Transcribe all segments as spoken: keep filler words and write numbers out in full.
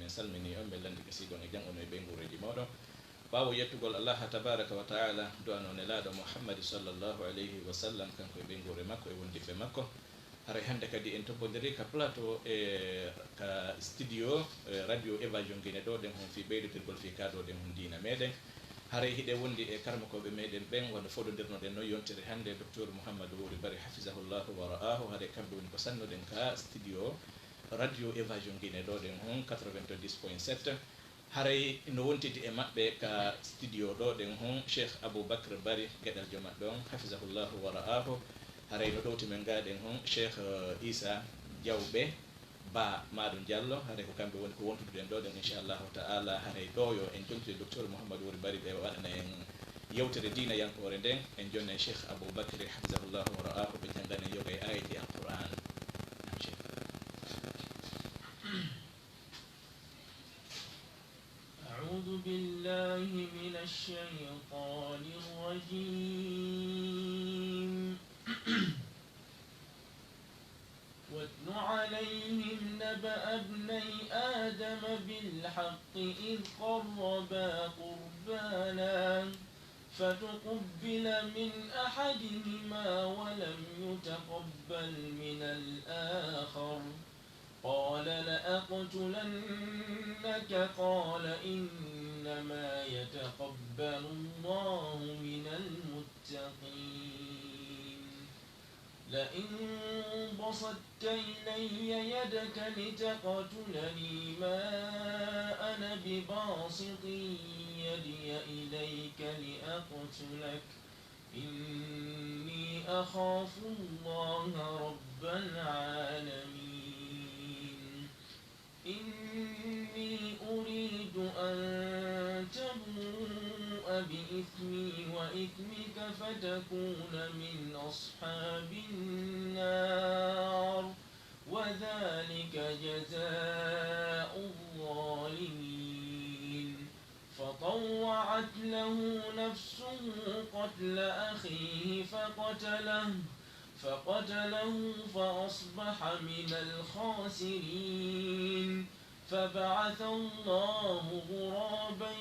En salminii on, min lanndike si hiɗon e jam, on e ɓeynguureeji mooɗon. Ɓaawo yettugol Allaaha tabaaraka wa ta'aala, du'anoo Nelaaɗo Muhammad sallallahu alayhi wa sallam, kanko e ɓeynguure makko e wondiɓɓe makko. Haray hannde kadi en toppondiri ka plateau e ka studio, e Radio Évasion Guinée ɗoo ɗen hon fii ɓeydotirgol fii kaa ɗoo ɗen hon diina meɗen. Haray hiɗen wondi e karamokooɓe meɗen ɓen, wano fodondirnoɗen non yontere hannde, Docteur Mouhamadou Wuri Bari, hafizahullahu wa ra'ahu. Haray kamɓe woni ko sannoɗen ka studio Radio Évasion Guinée ɗoo ɗen hon quatre-vingt-dix point sept. Haray no wontidi e maɓɓe ka studio ɗoo ɗen hon Cheikh Aboubacry Bari, geɗaljo maɓɓe on, hafizahullahu wa ra'ahu. Haray no ɗowti men gaa ɗen hon Cheikh, eh, Issa Diawɓe Ba Maɗum Diallo. Haray ko kamɓe woni ko wontuduɗen ɗoo ɗen, inchallahu ta'ala. Haray ɗoo yo en jontu e Docteur Mouhamadou Wuri Bari, ɓe waɗana en yewtere diinayankoore nden. En jonnan Cheikh Aboubacry, hafizahullahu wa ra'ahu, ɓe janngana en yoga e aayeeji Alqur'aan. Naam, Cheikh. أعوذ بالله من الشيطان الرجيم. واتل عليهم نبأ ابني آدم بالحق إذ قربا قربانا فتقبل من أحدهما ولم يتقبل من الآخر قال لأقتلنك قال إنما يتقبل الله من المتقين. لئن بسطت إلي يدك لتقتلني ما أنا بباسط يدي إليك لأقتلك إني أخاف الله رب العالمين. إني أريد أن تبوء بإثمي وإثمك فتكون من أصحاب النار، وذلك جزاء الظالمين. فطوعت له نفسه قتل أخيه فقتله، فقتله فأصبح من الخاسرين. فبعث الله غرابا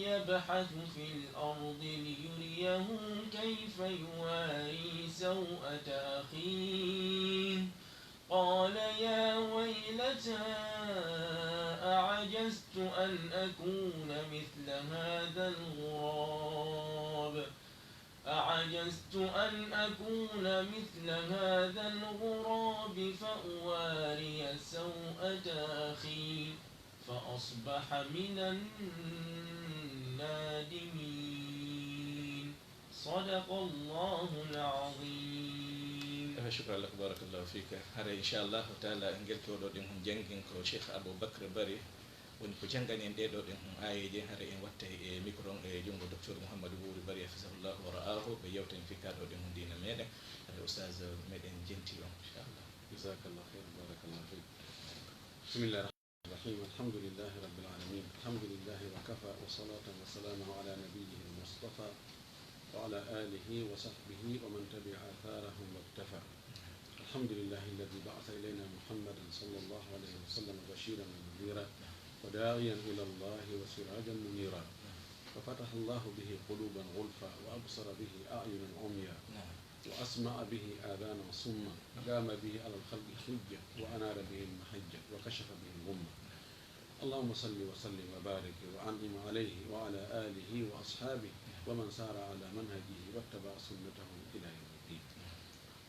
يبحث في الأرض ليريه كيف يواري سوءة أخيه قال يا ويلتى أعجزت أن أكون مثل هذا الغراب، أعجزت أن أكون مثل هذا الغراب فأواري سوءة أخي فأصبح من النادمين. صدق الله العظيم. Ewa, shukran lak, barakallahu fika. Haray, inchallahu taala, ngel ɗoo ɗen hon janngin ko Cheikh Aboubacry Bari, woni ko janngani en ɗee ɗoo ɗen hon aayeeje. Haray en wattay e micro on e junngo Docteur Mouhamadou Wuri Bari, hafizahullahu wa ra'ahu, ɓe yewta en fii kaa ɗoo ɗen hon diina meɗen. Haray, Oustaz, meɗen jenti on, inchallah. Jazakallah khairan, barakallahu fik. Bismillah. الرحيم. الحمد لله رب العالمين. الحمد لله وكفى، وصلاة وسلامه على نبيه المصطفى وعلى آله وصحبه ومن تبع آثارهم واقتفى. الحمد لله الذي بعث إلينا محمدا صلى الله عليه وسلم بشيرا ونذيرا وداعيا إلى الله وسراجا منيرا، ففتح الله به قلوبا غلفا وأبصر به أعينا عميا وأسمع به آذانا صما، أقام به على الخلق حجة، وأنار به المحجة، وكشف به الغمة. اللهم صل وسلم وبارك وأنعم عليه وعلى آله وأصحابه ومن سار على منهجه واتبع سنته إلى يوم الدين.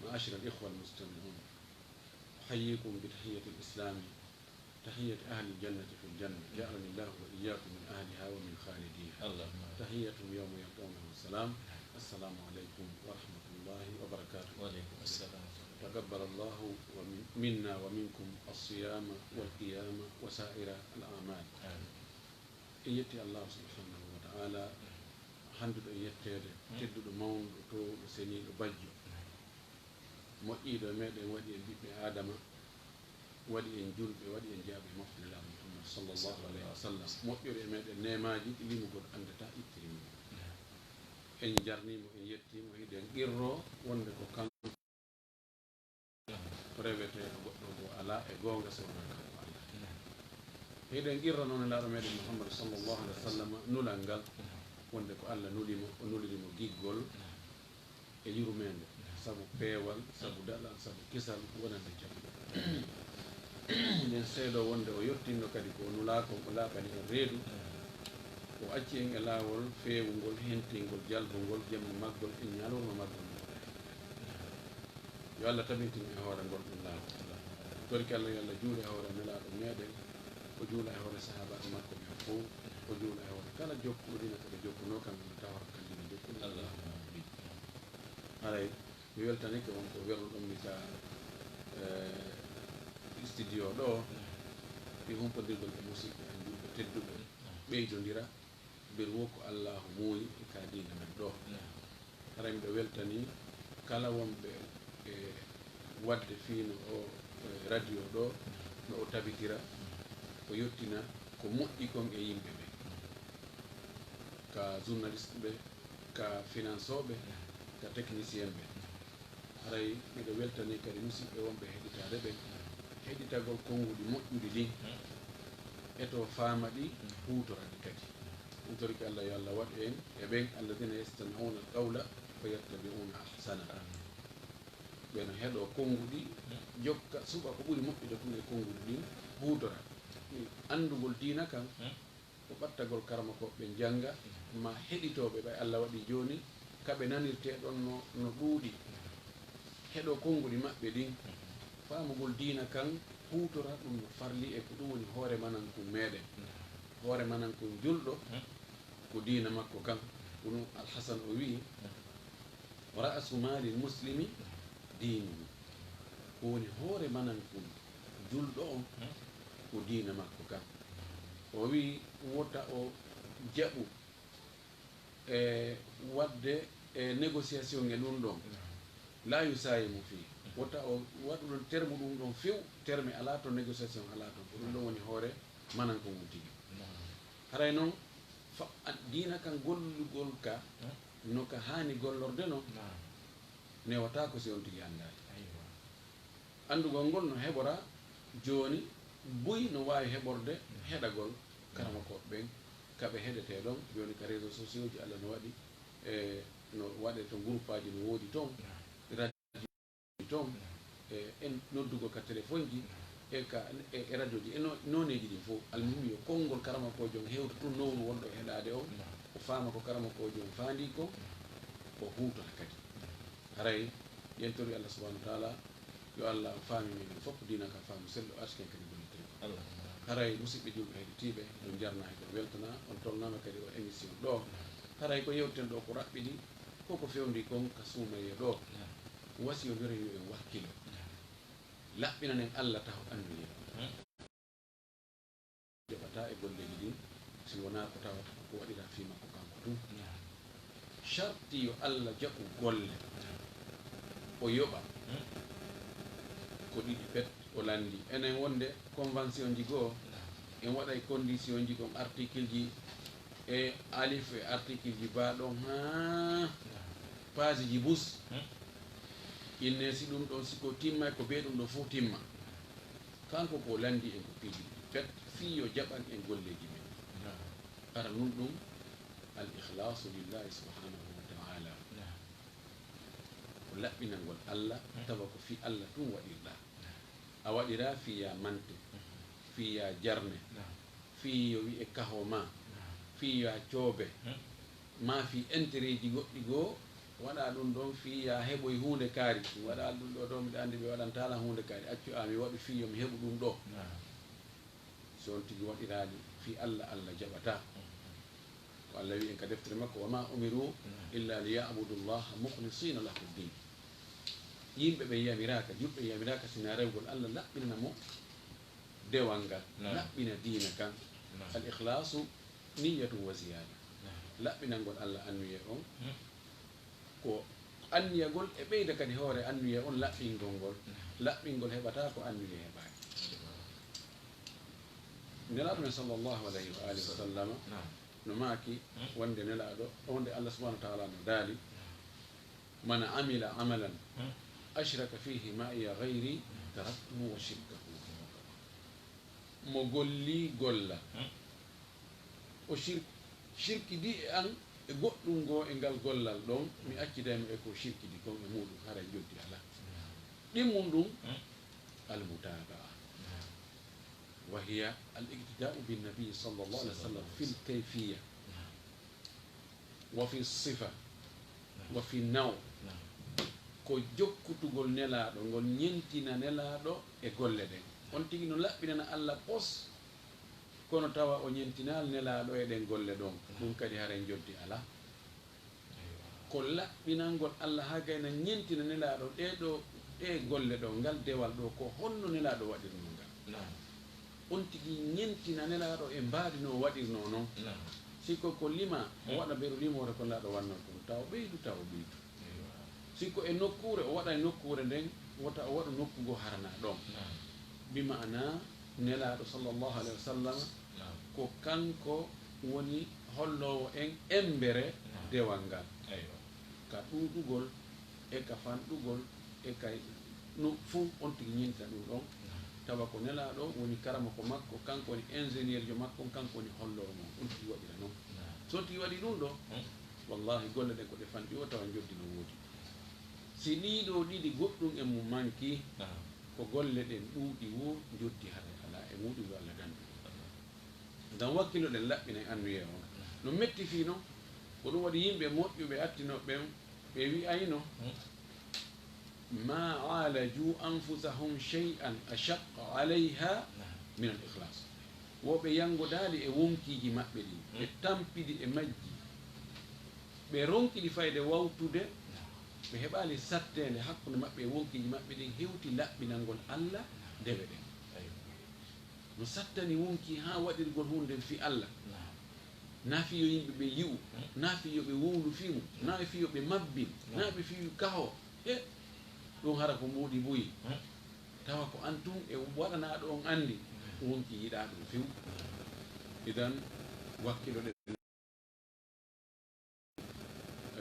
معاشر الإخوة المستمعون، أحييكم بتحية الإسلام، تحية أهل الجنة في الجنة، جعلني الله وإياكم من أهلها ومن خالديها. اللهم آمين. تحيتهم يوم يلقونه السلام. السلام عليكم ورحمة الله وبركاته. وعليكم السلام. تقبل الله ومن-، منا ومنكم الصيام والقيام وسائر الأعمال. آمين. En yetti Allahu subhanahu wa ta'ala, handuɗo e yetteede, tedduɗo, mawnuɗo, toowuɗo, seniiɗo, bajjo. Moƴƴiiɗo e meɗen, waɗi en ɓiɓɓe Aadama, waɗi en julɓe, waɗi en jeyaaɓe e mofte Nelaaɗo Muhammad sallallahu alayhi wa sallam. Moƴƴori e meɗen neemaaji ɗi limugol anndataa ittiri mum. En jarnii mo, en yettii mo, hiɗen qirroo wonde ko kanko reweteeɗo, goɗɗo goo alaa e goonga so wonaa kanko Allah. Hiɗen qirrano Nelaaɗo meɗen Muhammadu sallallahu alaihi wa sallam nulal ngal, wonde ko Allah nuli mo, o nuliri mo giggol e yurmeende, sabu peewal, sabu daɗal, sabu kisal wonande jam. Eɗen seedoo wonde o yottinno kadi ko o nulaa kon, o laaɓani en reedu, o acci en e laawol feewungol, hentingol, jalbungol, jemma maggol e ñalorma maggol. Yo Allah tabintin e hoore ngol ɗum laawol. Torki Allah, yo Allah juulu e hoore Nelaaɗo meɗen, o juula e hoore sahaabaaɓe makko ɓen fow, o juula e hoore kala jokkuɗo diina ko ɓe jokkunoo, kamɓe no tawata kan diina jokkuɗo. Allahumma amin. Haray mi weltanike on ko werluɗon mi ka, eh, studio ɗo, e humpondirgol e musidɓe en julɓe tedduɓe, ɓeydondira, ɓe wo ko Allaahu muuyi e ka diina men ɗo. Haray miɗo weltani kala wonɓe e waɗde fii no o, e radio ɗo, no o tabitira, o yottina ko moƴƴi kon e yimɓe ɓe, ka journaliste ɓe, ka financooɓe, ka technicien ɓe. Haray miɗo weltani kadi musidɓe wonɓe heɗitaade ɓen, heɗitagol konnguɗi moƴƴuɗi ɗin, e to faama ɗi, huutora ɗi kadi. Huutorki Allah, yo Allah waɗu en e ɓen, الذين يستمعون القول فيتبعون أحسنه. Ɓe no heɗoo konnguɗi, jokka, suɓa ko ɓuri moƴƴude kon e konnguɗi ɗin, huutora. Anndugol diina kan, ko ɓattagol karamokooɓe ɓen jannga, ma heɗitooɓe ɓe Allah waɗi jooni, ka ɓe nanirtee ɗon no, no ɗuuɗi. Heɗoo konnguɗi maɓɓe ɗin, faamugol diina kan, huutora ɗum no farli e ko ɗum woni hoore manankun meɗen. Hoore manankun julɗo, ko diina makko kan, ko ɗum Alhasan o wi'i, رأس مال المسلم دينه. Ko woni hoore manankun julɗo on, ko diina makko kan. O wi'i wota o jaɓu e waɗde e négociation e ɗum ɗon. لا يساهم فيه. Wota o waɗu ɗon termu ɗum ɗon few, terme alaa ton, négociation alaa ton. Ko ɗum ɗon woni hoore manankun on tigi. Haray non, fa-, a-, diina kan gollugol ka, no ka haani gollorde non, newataa ko si on tigi anndaali. Anndugol ngol no heɓora jooni, buy no waawi heɓorde heɗagol karamokooɓe ɓen, ka ɓe heɗetee ɗon jooni ka réseaux sociaux ji. Allah no waɗi, e no waɗee ton, groupaaji no woodi ton, radio ton, e en noddugol ka téléphone ji, e ka, e, e radio ji, e no-, nooneeji ɗin fof. Almuhim yo konngol karamokoojo on hewto tun nowru wonɗo heɗaade on, o faama ko karamokoojo on faandii kon, o huutora kadi. Haray, yen tori Allah subhanahu wa taala, yo Allah faami men fof diina ka faamu sello, arsiken kadi gollitiri. Allah. Haray, musidɓe julɓe heɗitiiɓe, on jarnaa, hiɗon weltana, on tolnaama kadi o émission ɗo. Haray ko yewteten ɗo ko raɓɓiɗi, ko ko fewndi kon ka suumayee ɗo. Wasiyondire yo en wakkilo. Laɓɓinanen Allah taho anniyee. Jaɓataa e golleeji ɗin, si wonaa ko tawata ko ko waɗiraa fii makko kanko tun. Sharti yo Allah jaɓu golle, o yoɓa. Ko ɗiɗi pet o lanndii. Enen wonde convention ji goo, en waɗay condition ji kon, article ji e alif e article ji baa ɗon haa page ji bus. Inne si ɗum ɗon, si ko timma e ko bee ɗum ɗon fof timma. Kanko ko lanndi en ko piiji ɗiɗi pet, fii yo jaɓan en golleeji men. Ara nun ɗum, al ikhlasu lillahi subhanahu wa ta'ala. Ko laɓɓinangol Allah, tawa ko fii Allah tun waɗirɗaa. A waɗiraa fii yaa mante, fii yaa jarne, fii yo wi'e kaho maa, fii yaa coobe, maa fii intérêt ji goɗɗi goo, waɗaa ɗum ɗon fii yaa heɓoy huunde kaari. Ɗum waɗaa ɗum ɗo ɗo, miɗa anndi ɓe waɗantaa lan huunde kaari, accu aa mi waɗu fii yo mi heɓu ɗum ɗo. So on tigi waɗiraali fii Allah, Allah jaɓataa. Ko Allah wi'i en ka deftere makko, وما أمروا إلا ليعبدوا الله مخلصين له الدين. Yimɓe ɓen yamiraaka, julɓe yamiraaka, sinaa rewgol Allah, laɓɓinana mo dewal ngal, laɓɓina diina kan. Al ikhlasu niyyatun wa ziyada. Laɓɓinangol Allah anniyee on, ko anniyagol e ɓeyda kadi hoore anniyee on, laɓɓingol ngol. Laɓɓingol heɓataa ko anniyee heɓaaki. Nelaaɗo men sallallahu alayhi wa alihi wa sallama no maaki wonde Nelaaɗo, wonde Allah subhanahu wa ta'ala no daali, من عمل عملا أشرك فيه معي غيري تركته وشركه. mo golli golla. Hmm. O shirk-, shirkidi e an e goɗɗum goo e ngal gollal ɗon, mi accitay mo e ko shirkidi kon e muɗum, haray njoddi alaa. Hmm. Ɗimmun ɗum, hmm, al-mutaba'a. Hmm. Wa hiya al-iqtida'u bin nabi sallallahu alaihi wasallam fil kayfiyya. Hmm. Wa fi sifa, wa fi naw. Naam. Ko jokkutugol Nelaaɗo, ngol ñentina Nelaaɗo e golle ɗen. On tigi no laɓɓinana Alla pos, kono tawa o ñentinaali Nelaaɗo e ɗen golle ɗon. Naam. Ɗum kadi haray njoddi alaa. Eywa. Ko laɓɓinangol Alla haa gayna ñentina Nelaaɗo ɗee ɗoo, ɗee golle ɗoo, ngal dewal ɗoo, ko honno Nelaaɗo waɗirnoo ngal? Naam. On tigi ñentina Nelaaɗo e mbaadi no o waɗirnoo non. Naam. Si ko ko lima, o, hmm, waɗa beru limoore ko Nelaaɗo wannoo kon, tawa o ɓeydu, tawa o ɓeydu. Eywa. Si ko e nokkuure, o waɗa e nokkuure nden, wota o waɗu nokku goo haranaa ɗon. Naam. Bi ma'ana, Nelaaɗo sallallahu alayhi wa sallam, naam, ko kanko woni holloowo en embere, naam, dewal ngal. Eywa. Ka ɗuuɗugol e ka fanɗugol e kay no fof on tigi ñenta ɗum ɗon. Naam. Tawa ko Nelaaɗo woni karamoko makko, kanko woni ingénieur jo makko, kanko woni holloowo mo, on tigi waɗira noon. Naam. So on tigi waɗi ɗum ɗo, hmm, wallahi golle ɗen ko ɗe fanɗi o tawa njoddi no woodi. Si ɗii ɗoo ɗiɗi goɗɗum e mum manki, naam, ko golle ɗen ɗuuɗi wo njoddi haray alaa e muɗum yo Allah dandu. Naam. Ngam wakkiloɗen laɓɓinen annuyee on. No metti fii non, ko ɗum waɗi yimɓe moƴƴuɓe attinooɓe ɓen, ɓe wi'ayno, "Ma alaju anfusahum shay'an ashaqqa alayha min al-ikhlas." Wo ɓe yangodaali e wonkiiji maɓɓe ɗin, ɓe tampidi e majji, ɓe ronki ɗi fayde wawtude, ɓe heɓaali satteende hakkunde maɓɓe e wonkiiji maɓɓe ɗin hewti laɓɓinangol Alla dewe ɗen. No sattani wonki haa waɗirgol huunde nden fii Alla. Naam. Naa fii yo yimɓe ɓe yi'u, hmm, naa fii yo ɓe wowlu fii mum, hmm, naa fii yo ɓe mabbin, hmm, naa ɓe fii yo kaho. E ɗum hara ko mbuuɗi buyi. Hmm. Tawa ko an tun e waɗanaaɗo on anndi, hmm, wonki yiɗaa ɗum few. Idan, wakkiloɗen.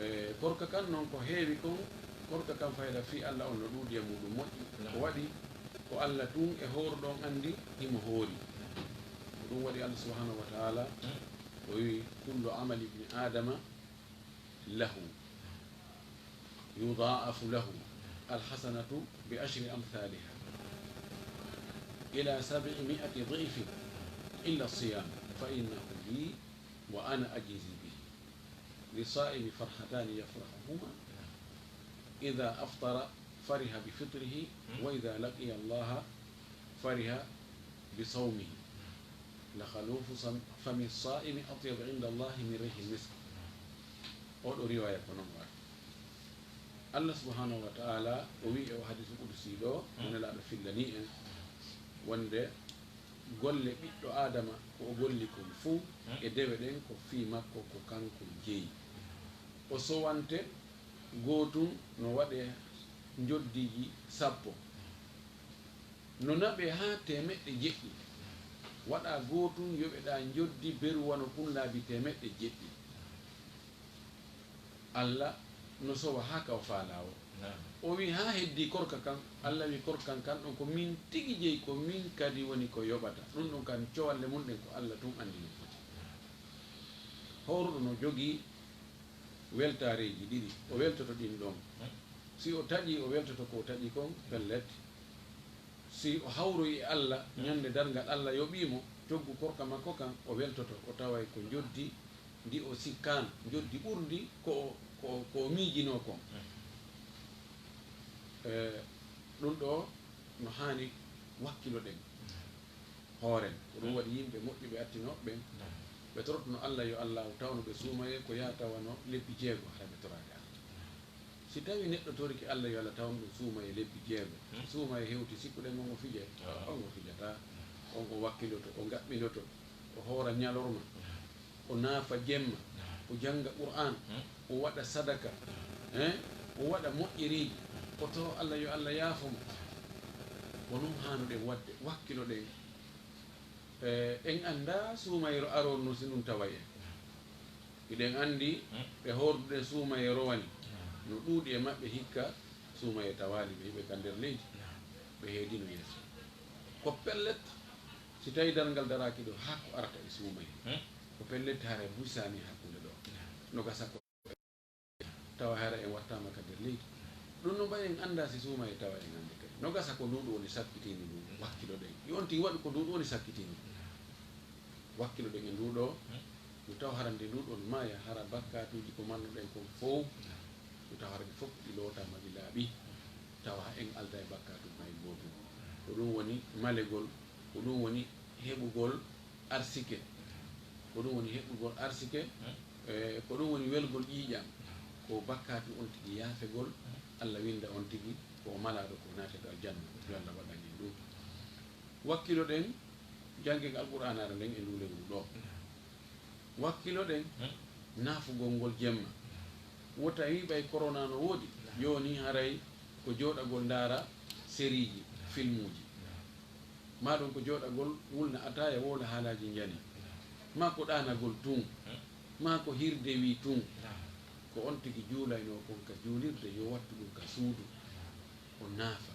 E, korka kan noon ko heewi kon, korka kan fayda fii Alla on no ɗuuɗi e muɗum moƴƴi. Naam. Ko waɗi ko Alla tun e hooruɗo on anndi himo hoori. Naam. Ko ɗum waɗi Alla subhanahu wa ta'ala, hmm, o wi'i, "Kullu amali ibni Adama lahu, yudha'afu lahu alhasanatu bi ashri amthaliha ila sab'i mi'ati dhi'fin illa siyam fa innahu li wa ana ajzi bihi." للصائم فرحتان يفرحهما، إذا أفطر فرح بفطره، وإذا لقي الله فرح بصومه، لخلوف صم-، فم الصائم أطيب عند الله من ريح المسك. Oɗo riwaya ko non waɗi. Allah subhanahu wa ta'ala o wi'i e o hadiisu qudusi ɗo, mo Nelaaɗo fillani en, wonde golle ɓiɗɗo Aadama ko o golli kon fuu, hmm, e dewe ɗen ko fii makko, ko kanko jeyi. O sowante gootun no waɗe njoddiiji sappo. No naɓe haa teemeɗɗe jeɗɗi. Waɗa gootun yoɓeɗaa njoddi beru wano kun laabi teemeɗɗe jeɗɗi. Alla no sowa haa ka o faalaa o. Naam. O wi'i, haa heddii korka kan, Alla wi'i, korka kan ɗon ko min tigi jeyi, ko min kadi woni ko yoɓata. Ɗum ɗon kan, cowalle mun ɗen ko Alla tun anndi no foti. Hooruɗo no jogii weltaareeji ɗiɗi, o weltoto ɗin ɗon. Si o taƴii, o weltoto ko o taƴi kon, pellet. Si o hawroyi e Alla, ñande darngal Alla yoɓii mo, coggu korka makko kan, o weltoto, o taway ko njoddi ndi o sikkaano, njoddi ɓurndi ko o, ko o, ko o miijinoo kon. E, ɗum ɗo no haani wakkiloɗen hooren. Ko ɗum waɗi yimɓe moƴƴuɓe attinooɓe ɓen, ɓe torotono Alla yo Alla tawnu ɓe suumayee ko yaa tawano lebbi jeego hara ɓe toraade Alla. Si tawii neɗɗo torike Alla yo Alla tawnu ɗum suumayee lebbi jeego, suumayee hewti sikkuɗen on o fijay, on o fijataa, on o wakkiloto, o ngaɓɓindoto, o hoora ñalorma, o naafa jemma, o jannga Qur'aan, o waɗa sadaka, eh, o waɗa moƴƴereeji, o toro Alla yo Alla yaafo mo. Ko non haanuɗen waɗde, wakkiloɗen. Eh, en anndaa suumayee ro aroor no si ɗum taway en. Hiɗen anndi ɓe hoorduɗen suumayee rowani, no ɗuuɗi e maɓɓe hikka suumayee tawaali ɓe, hiɓe ka nder leydi, ɓe heedino yeeso. Ko pellet, Si tawii darngal daraaki ɗo, haa ko arata e suumayee. Hmm. Ko pellet, hara busaani hakkunde ɗo. Hmm. No gasa ko tawa hara en wattaama ka nder leydi. Ɗum no mbayi en anndaa si suumayee tawa en annde kadi. No gasa ko nduuɗu woni sakkitiini ndu, wakkiloɗen. Yo on tigi waɗu ko nduuɗu woni sakkitiini. Wakkiloɗen e nduuɗo, hmm, mi tawa hara nde nduuɗo no maaya, hara bakkaatuuji ko marnoɗen kon fow, mi tawa hara ɗi fof ɗi lootaama, ɗi laaɓi, tawa en aldaa e bakkaatu hay gootum. Ko ɗum woni malegol, ko ɗum woni heɓugol arsike. Ko ɗum woni heɓugol arsike, e ko ɗum woni welgol ƴiiƴam. Ko bakkaatu on tigi yaafegol, Allah winnda on tigi ko o malaaɗo ko naateɗo aljanna. Yo Allah waɗan en ɗum. Wakkiloɗen janngen Alqur'aanaare nden e nduu lewru ɗoo. Wakkiloɗen naafugol ngol jemma. Wota wiy ɓay korona no woodi, jooni haray ko jooɗagol ndaara seriiji, filmuuji. Maa ɗum ko jooɗagol wulna ataaya, wowla haalaaji njani. Maa ko ɗaanagol tun. Maa ko hirde wii tun. Ko on tigi juulaynoo kon ka juulirde, yo wattu ɗum ka suudu. O naafa.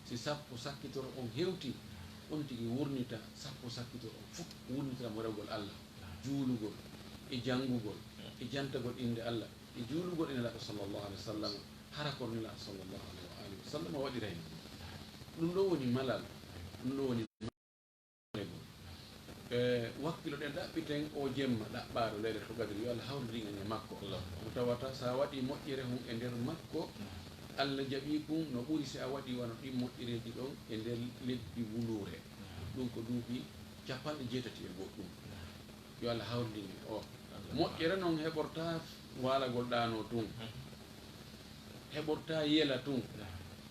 Si sappo sakkitoro on hewtii, on tigi wurnita sappo sakkitoro on fof, wurnitira mo rewgol Allah, juulugol, e janngugol, e jantagol innde Allah, e juulugol e Nelaaɗo sallallahu alaihi wa sallam, hara ko Nelaaɗo sallallahu alaihi wa alihi wa sallam waɗirayno ɗum. Ɗum ɗo woni malal, ɗum ɗo woni E, wakkiloɗen, ɗaɓɓiten o jemma ɗaɓɓaaɗo Laylatul Qadri, yo Allah hawrindin en e makko. Mo tawata sa waɗi moƴƴere hun e nder makko, Allah jaɓi kun no ɓuri si a waɗi wano ɗin moƴƴereeji ɗon e nder lebbi wuluure. Ɗum ko duuɓi capanɗe jeetati e goɗɗum. Yo Allah hawrindin en o. Moƴƴere non heɓorta waalagol ɗaano tun. Heɓorta yela tun.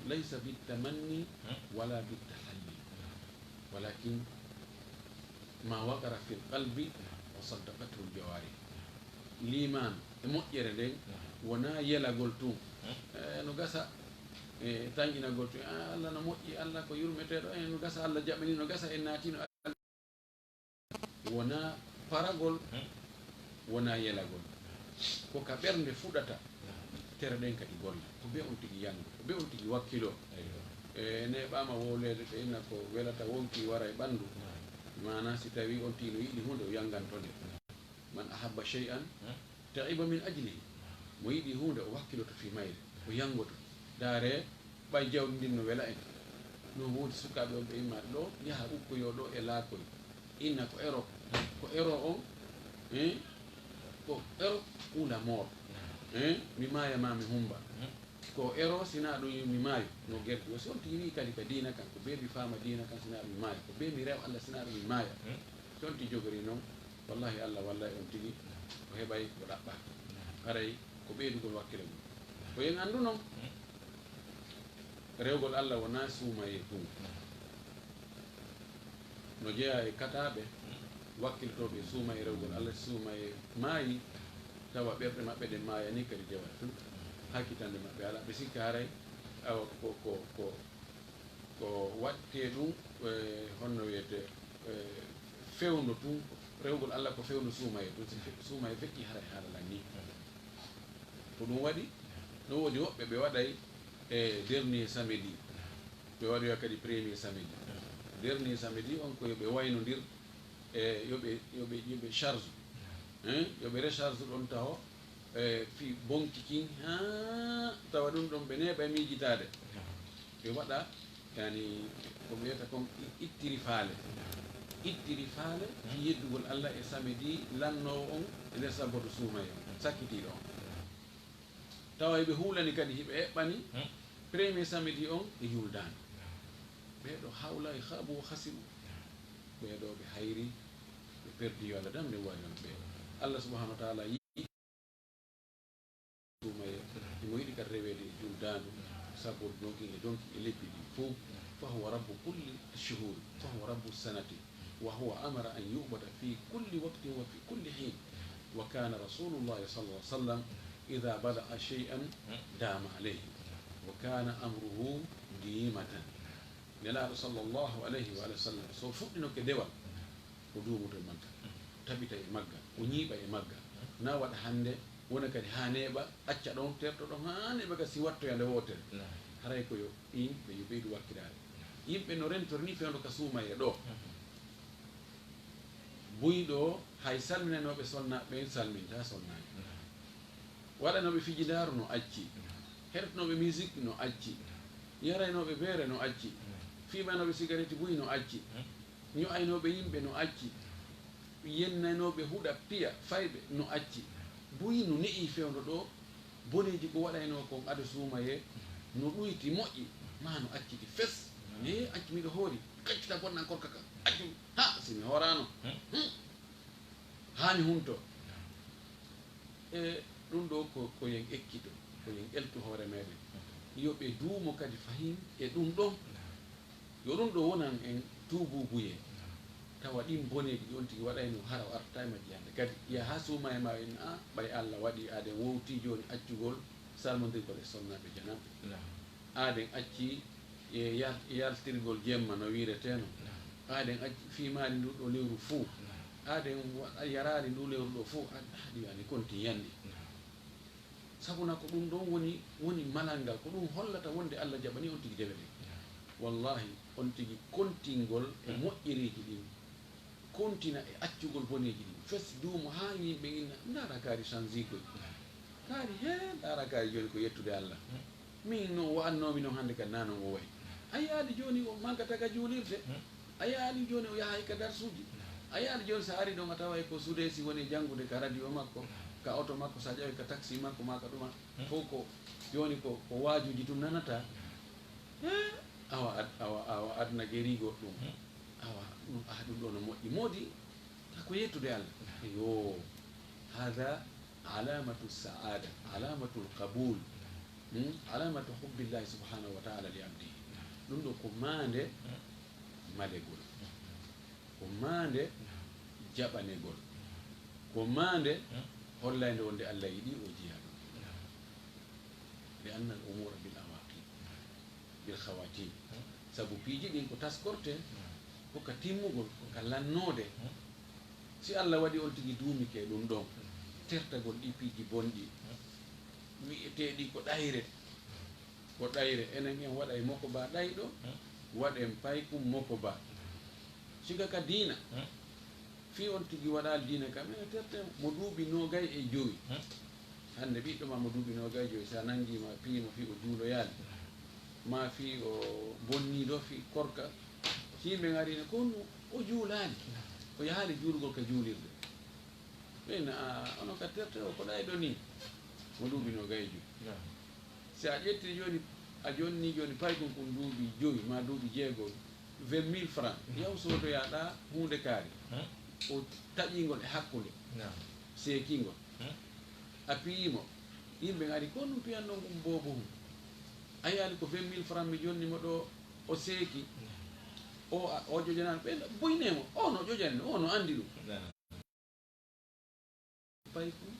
Laysa bittamanni wala bittahalli. Walakin ma waqara fil qalbi wa saddaqathul jawarih. Liimaan e moƴƴere nden wonaa yelagol tun. Eh, no gasa, eh, tanƴinagol tun. Ah, Allah no moƴƴi, Allah ko yurmeteeɗo. Eh, no gasa Allah jaɓani, no gasa en naatino. Wonaa paragol, wonaa yelagol. Ko ka ɓernde fuɗata, tere ɗen kadi golla. Ko be on tigi yango, ko be on tigi wakkilo. E neeɓaama wowleede ɓe inna ko welata wonki wara e ɓanndu. Maana si tawii on tigi no yiɗi huunde, o yanganto nde. Man ahabba shay'an ta'iba min ajlihi. Mo yiɗi huunde, o wakkiloto fii mayre, o yangoto. Ndaare, ɓay jawdi ndin no wela en. No woodi sukaaɓe on ɓe immaade ɗo, yaha ukkoyoo ɗo e laakoy. Inna ko ero, ko ero on, eh, ko ero ula moor. Eh, mi maaya ma mi humba. Ko ero, sinaa ɗum mi maayo, no gerdi o. Si on tigi wi'i kadi ka diina kan, ko bee mi faama diina kan, sinaa ɗum mi maayo. Ko bee mi rew Allah, sinaa ɗum mi maaya. Si on tigi jogori non, wallahi Allah wallay on tigi, o heɓay ko ɗaɓɓaa. Haray ko ɓeydugol wakkile mum. Ko yen anndu non, rewgol Allah wonaa suumayee tun. No jeyaa e kataaɓe wakkiltooɓe e suumayee, rewgol Allah, suumayee maayi, tawa ɓerɗe maɓɓe ɗen maayanii kadi dewal tun. Hakkitande maɓɓe alaa, ɓe sikka haray, awa, ko, ko, ko, ko waɗtee ɗum, e, honno wiyetee, e, fewndo tun, rewgol Allah ko fewndo suumayee tun, si fe-, suumayee feƴƴii haray haala lan nii. Ko ɗum waɗi, no woodi woɓɓe ɓe waɗay e dernier samedi, ɓe waɗoya kadi premier samedi. Dernier samedi on ko yo ɓe waynondir, e yo ɓe, yo ɓe, yo ɓe charge, hein, yo ɓe recharge ɗon taho, e fii bonki kin, haa tawa ɗum ɗon ɓe neeɓa e miijitaade. Ɓe waɗa, yani, ko ɓe wiyata kon i-, ittiri faale. Ittiri faale fii yeddugol Allah e samedi lannoowo on e nder sabboto suumayee on, sakkitiiɗo on. Tawa hiɓe huulani kadi, hiɓe eɓɓani, premier samedi on e juldaani. Ɓee ɗoo hawla e khaabu wa khasiru. Ɓee ɗoo ɓe hayri, ɓe perdi, yo Allah damne wawi on ɓe. Allah subhanahu wa ta'ala yiɗi suumayee, himo yiɗi kadi reweede e juldaandu, sabu donki e donki e lebbi ɗi fow. Fa huwa rabbu kulli shuhuri, fa huwa rabbu sanati. وهو أمر أن يعبد في كل وقت وفي كل حين. وكان رسول الله صلى الله عليه وسلم إذا بدأ شيئا دام عليه. وكان أمره ديمة. Nelaaɗo sallallahu alayhi wa sallam, so fuɗɗinoke dewal, o duumoto e maggal, o tabita e maggal, o ñiiɓa e maggal. Na waɗa hannde, wona kadi haa neeɓa, acca ɗon, terto ɗon, haa neeɓa ka si wattoya nde wootere. Haray ko yo yimɓe yo ɓeydu wakkilaare. Yimɓe no rentori ni fewndo ka suumayee ɗoo. Buyɗo o, hay salminanooɓe solnaaɓe ɓen salmintaa solnaaɓe. Waɗanooɓe fijindaaru no acci. Hertunooɓe musique no acci. Yaraynooɓe beere no acci. Fiimanooɓe sigaretti buy no acci. Ño'aynooɓe yimɓe no acci. Yennanooɓe huɗa piya fayɓe no acci. Buy no ne'i fewndo ɗoo, boneeji ko waɗaynoo kon ado suumayee no ɗuyti moƴƴi, maa no acci ɗi fes. Ee, accu miɗo hoori, accita bonnan korka ka, accu, ha, si mi hooraano. Hmm. Haa mi hunto. E ɗum ɗoo ko, ko yen ekkito, ko yen eltu hoore meɗen. Yo ɓe duumo kadi fahin e ɗum ɗon. Yo ɗum ɗoo wonan en tuubuubuyee. Tawa ɗin boneeji ɗi on tigi waɗayno hara o artataa e majji hannde. Kadi yaha suuma e maa en, a, ɓay Alla waɗi aɗen wowti jooni accugol salmondirgol e sonnaaɓe jananɓe. Naam. Aɗen acci e yal-, yaltirgol jemma no wiireteno. Naam. Aɗen acci fiimaali ndu ɗoo lewru fuu. Naam. Aɗen wa-, yaraali ndu lewru ɗoo fuu. A, a, ɗi wiyani konti yanni. Naam. Sabu na ko ɗum ɗon woni, woni malal ngal. Ko ɗum hollata wonde Alla jaɓani on tigi jawe ɗen. Naam. Wallahi, on tigi kontingol e, hmm, moƴƴereeji ɗin, kontina e accugol boneeji ɗin. Fes duumo haa yimɓe inna, ndaara kaari sanzigoy. Naam. Kaari, hee, ndaara kaari jooni ko yettude Alla. Hmm. Min no wa'annoomi non hannde ka nanon o wayi. A yi'aali jooni o manka taga juulirde. Hmm. A yi'aali jooni o yahay ka darsuuji. Hmm. A yi'aali jooni so a ari ɗon a taway ko suudeesi woni e janngude ka radio makko, hmm, ka oto makko, so a ƴawi ka taxi makko maa ka ɗuma. Hmm. Fof ko jooni ko, ko waajuuji tun nanata. Hmm. Hee, awa ad-, awa, awa aduna geriigo ɗum. Hmm. Awa ɗum, ah, ɗum ɗoo no moƴƴi. Moodi, ka ko yettude Alla. Hmm. Yo, hada alamatu saada, alamatul qabul. Hmm? Alamatu hubbillahi subhanahu wa ta'ala li abdihi. Ɗum ɗoo ko maande, hmm, malegol. Hmm. Ko maande, hmm, jaɓanegol. Hmm. Ko maande, hmm, hollaynde wonde Alla yiɗi o jiya ɗum. Hmm. Li anna al umura bil awaqib. Hmm. Bil khawatim. Hmm. Sabu piiji ɗin ko taskorte, hmm, ko ka timmugol, ko ka lannoode. Hmm. Si Alla waɗi on tigi duumike ɗum ɗon, hmm, tertagol ɗi piiji bonɗi, hmm, wi'eteeɗi ko ɗayre, ko ɗayre, enen en waɗay mokoba ɗayɗo, hmm, waɗen paykum mokoba. Hmm. Siga ka diina, hmm, fii on tigi waɗaali diina kam, ene terte mo duuɓi noogay e jowi. Hmm. Hannde ɓiɗɗo ma mo duuɓi noogay e jowi, si a nanngi ma, piyi mo fii o juuloyaali, ma fii o bonniiɗo fii korka, si yimɓe ngari ne, ko honno o juulaali? O yahaali juulugol ka juulirde. Ɓen, a, onon ka terte o ko ɗayɗo nii, mo duuɓi noogay e jowi. Naam. Si a ƴetti jooni, a jonni jooni paykun kun duuɓi jowi maa duuɓi jeego, vingt mille francs, hmm, yaw soodoyaa ɗaa huunde kaari. Hmm. O taƴii ngol e hakkunde. Naam. Seekii ngol. Hmm. A piyii mo. Yimɓe ngari, ko honɗum piyanɗon ɗum boobo hun? A yi'aali ko vingt mille francs mi jonni mo ɗoo, o seeki. Hmm. O, a, o ƴoƴanaano. Ɓen buynee mo. O no ƴoƴani, o no anndi ɗum. Naam. Paykun,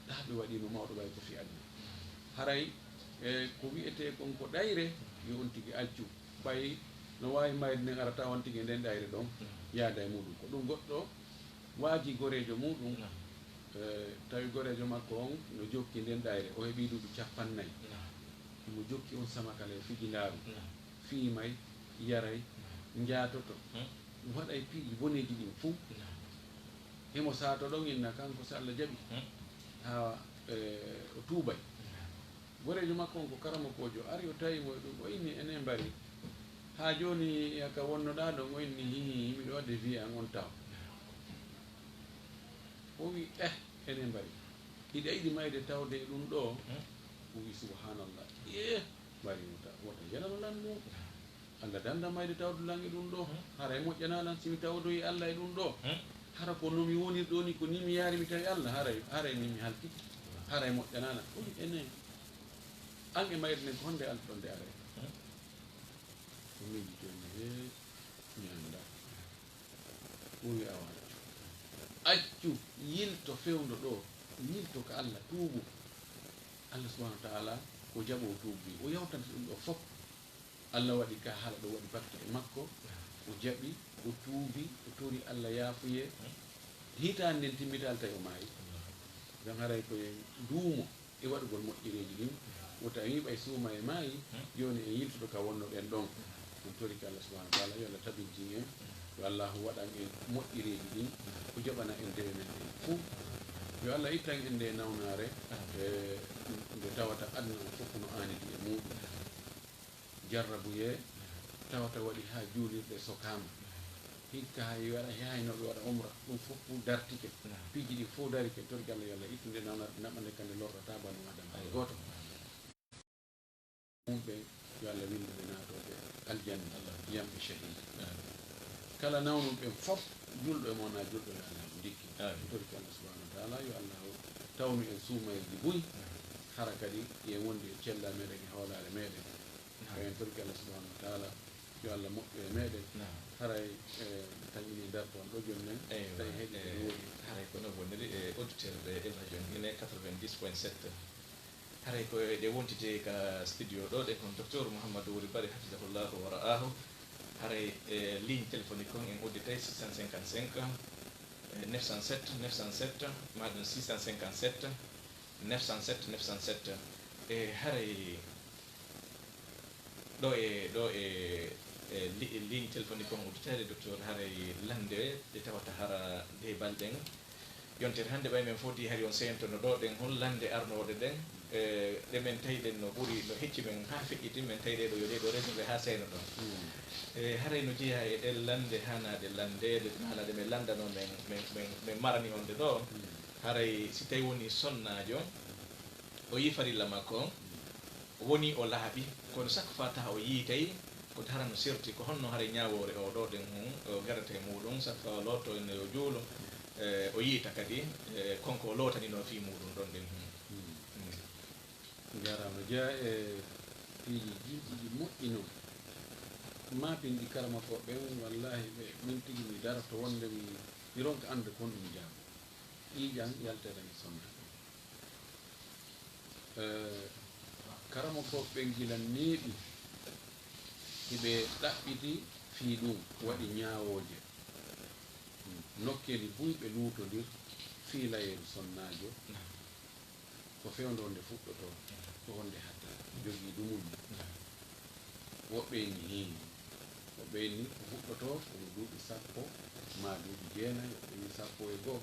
ɗaa ɓe waɗii mo mawɗo ɓay ko fii aduna. Haray, e, ko wi'etee kon ko ɗayre, yo on tigi accu. Ɓay no waawi mayde nden ara tawa on tigi e nden ɗayre ɗon, yaada e muuɗum. Ko ɗum goɗɗo waajii goreejo muuɗum, naam, e, tawi goreejo makko on no jokki nden ɗayre, o heɓii duuɓi cappannayi. Naam. Himo jokki on samakala e fijindaaru. Naam. Fiimay, yaray, naam, njaatoto, hmm, waɗay piiji boneeji ɗin fuu. Naam. Himo saato ɗon inna kanko, si Alla jaɓi, hmm, haa, e, o tuubay. Naam. Goreejo makko on ko karamokoojo, ari o tawi mo e ɗum, o inni, enen mbari. Haa jooni e ka wonnoɗaa ɗon, o inni, hii, miɗo waɗde vie an on taw. Naam. O wi, eh, enen mbari. Hiɗa yiɗi mayde tawde e ɗum ɗoo? Hmm. O wi, subhanallah. Eh, mbari wota, wota yanano lan ɗum. Alla danda mayde tawdu lan e ɗum ɗoo. Hmm. Haray moƴƴanaa lan si mi tawdoyi Alla e ɗum ɗoo. Hmm. Hara ko no mi wonir ɗoo ni, ko ni mi yaari mi tawi Alla, haray, haray ni mi halkike. Haray moƴƴanaa lan. O wi, enen. An e mayde nden ko honde alɗon de aray? Hmm. O miiji jooni, hee, mi anndaa. O wi, awa, accu, yilto fewndo ɗoo, yilto ka Alla, tuubu. Alla subhanahu wa ta'ala ko jaɓoowo tuubu ndin. O yawtante ɗum ɗoo fof. Alla waɗi ka haala ɗo waɗi batte e makko. O jaɓi, o tuubi, o tori Alla yaafuyee. Hitaande nden timmitaali tawi o maayi. Ngam haray ko en duumo e waɗugol moƴƴereeji ɗin. Wota en wiɓay suuma e maayi, jooni en yiltoto ka wonnoɗen ɗon. En torike Alla subhanahu wa ta'ala, yo Alla tabintin en. Yo Allaahu waɗan en moƴƴereeji ɗin, o jaɓana en dewe men ɗen fow. Yo Allah ittan en nde nawnaare, e nde tawata aduna on fof no aanidi e muuɗum. Jarrabuyee tawata waɗi haa juulirɗe sokaama. Hikka hay waɗa, hay no ɓe waɗa umra, ɗum fof dartike. Piiji ɗi fof darike, torgal Allah, yo Allah ittu nde nawnaare, naɓa nde ka nde lorrataa banu Aadama hay gooto. Mum ɓen, yo Allah windu ɓe naatooɓe aljanna, yamɓe shahid. Kala nawnum ɓen fof, julɗo e mo wonaa julɗo, yo Allah ndikki. Torki Allah subhanahu wa taala, yo Allah tawnu en suumayeeji buy, hara kadi yen wondi e cellal meɗen e hoolaare meɗen. Ko en torki Allah subhanahu wa taala, yo Allah moƴƴo e meɗen. Haray, e, taƴini darto on ɗo jooni men, tawi heɗi e, no woodi. Haray ko no woniri e auditeur ɓe Elvision Guinée quatre-vingt-dix point sept. Haray ko eɗen wontide ka studio ɗo, ɗen kon Docteur Mouhamadou Wuri Bari, hafidahullahu wa ra'ahu. Haray, e, ligne téléphonique kon en udditay six cent cinquante-cinq, e, neuf cent sept, neuf cent sept, maɗum six cent cinquante-sept, neuf cent sept, neuf cent sept. E, haray ɗo e, ɗo e, e li-, e ligne téléphonique kon udditayde, Docteur, haray lande ɗe tawata hara de balɗen. Yontere hannde ɓay men foti hari on seyentono ɗo ɗen hol lande arnooɗe ɗen, e, ɗe men tawi ɗen no ɓuri, no hecci men haa feƴƴiti, men tawi ɗe ɗo yo ɗe ɗo réservé haa seyno ɗon. E, haray no jeyaa e ɗen lande haanaaɗe landeede, maanaa ɗe men landanoo men, men, men, men marani on ɗe ɗo. Haray si tawi woni sonnaajo, o yii farilla makko on, woni o laaɓi, kono chaque fois taha o yiitay, ko hara no serti, ko honno haray ñaawoore o ɗo ɗen hun, o garata e muuɗum, chaque fois o lootoo enne yo juulu, e, o yiita kadi, e, konko o lootaninoo fii muuɗum ɗon ɗen hun. Mm. Jaaraama. Jeyaa e piiji jiɗɗi ɗi moƴƴi non. Maapinɗi karamokooɓe ɓen, wallaahi, ɓe, min tigi mi daroto wonde mi, mi ronka anndude kon ɗum jaabu. Ƴiiƴan yalteede e sonnaajo. Eh, karamokooɓe ɓen gila neeɓi, hiɓe ɗaɓɓiti fii ɗum, waɗi ñaawooje. Nokkeeli buy ɓe luutondir fiilayeeru sonnaajo. Ko fewndo nde fuɗɗotoo, ko honde hatta, jogii dumunna. Woɓɓe inni hii, woɓɓe inni ko fuɗɗotoo ko mo duuɓi sappo maa duuɓi jeenayi, woɓɓe inni sappo e goo.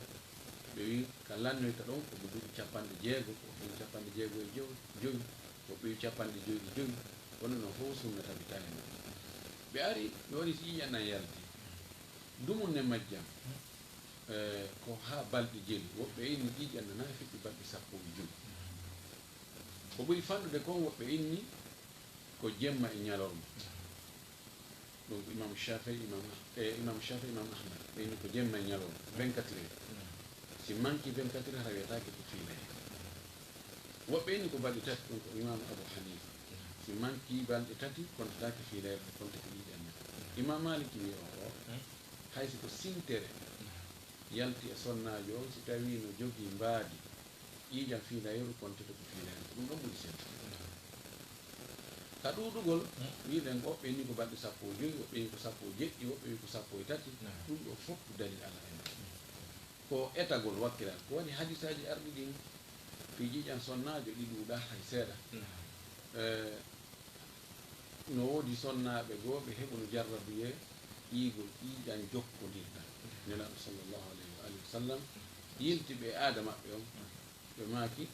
Ɓe wi ka lannoyta ɗon ko mo duuɓi capanɗe jeego, woɓɓe inni capanɗe jeego e jowi, jowi, woɓɓe wi capanɗe jowi e jowi, kono non fof sunna tabitaani non. Ɓe ari, ɓe waɗi si ƴiiƴan ɗan yalti. Dumunne majjan, eh, ko haa balɗe jelu, woɓɓe inni ƴiiƴan ɗan na fiɗɗi balɗe sappo e jowi. Ko ɓuri fanɗude kon, woɓɓe inni ko jemma e ñalorma. Ɗum ko Imam Shafii, Imam Ah-, e Imam Shafii, Imam Ahmad, ɓe inni ko jemma e ñalorma, vingt-quatre heures. Si manki vingt-quatre heures, hara wiyetaake ko fiilaye. Woɓɓe inni ko balɗe tati, ɗum ko Imam Abu Hanifa. Si manki balɗe tati, kontataake fiilayre, kontake ƴiiƴan na. Imam Maliki wi o, o, hay si ko sintere yalti e sonnaajo on, si tawii no jogii mbaadi, ƴiiƴan fiilayeeru kontete ko fiilayeeru. Ɗum ɗon ɓuri sellude. Ka ɗuuɗugol, wiɗen woɓɓe ni ko balɗe sappo e jowi, woɓɓe ni ko sappo e jeɗɗi, woɓɓe ni ko sappo e tati. Ɗum ɗo fof ko dalil alaa en. Ko etagol wakkilal. Ko waɗi hadisaaji arɗi ɗin, fii ƴiiƴan sonnaajo ɗi ɗuuɗaa hay seeɗa. Eh, No woodi sonnaaɓe goo ɓe heɓuno jarrabuyee ƴiigol ƴiiƴan jokkondirɗan. Nelaaɗo sallallahu alayhi wa alihi wa sallam yilti ɓe e aada maɓɓe on. Ɓe maaki,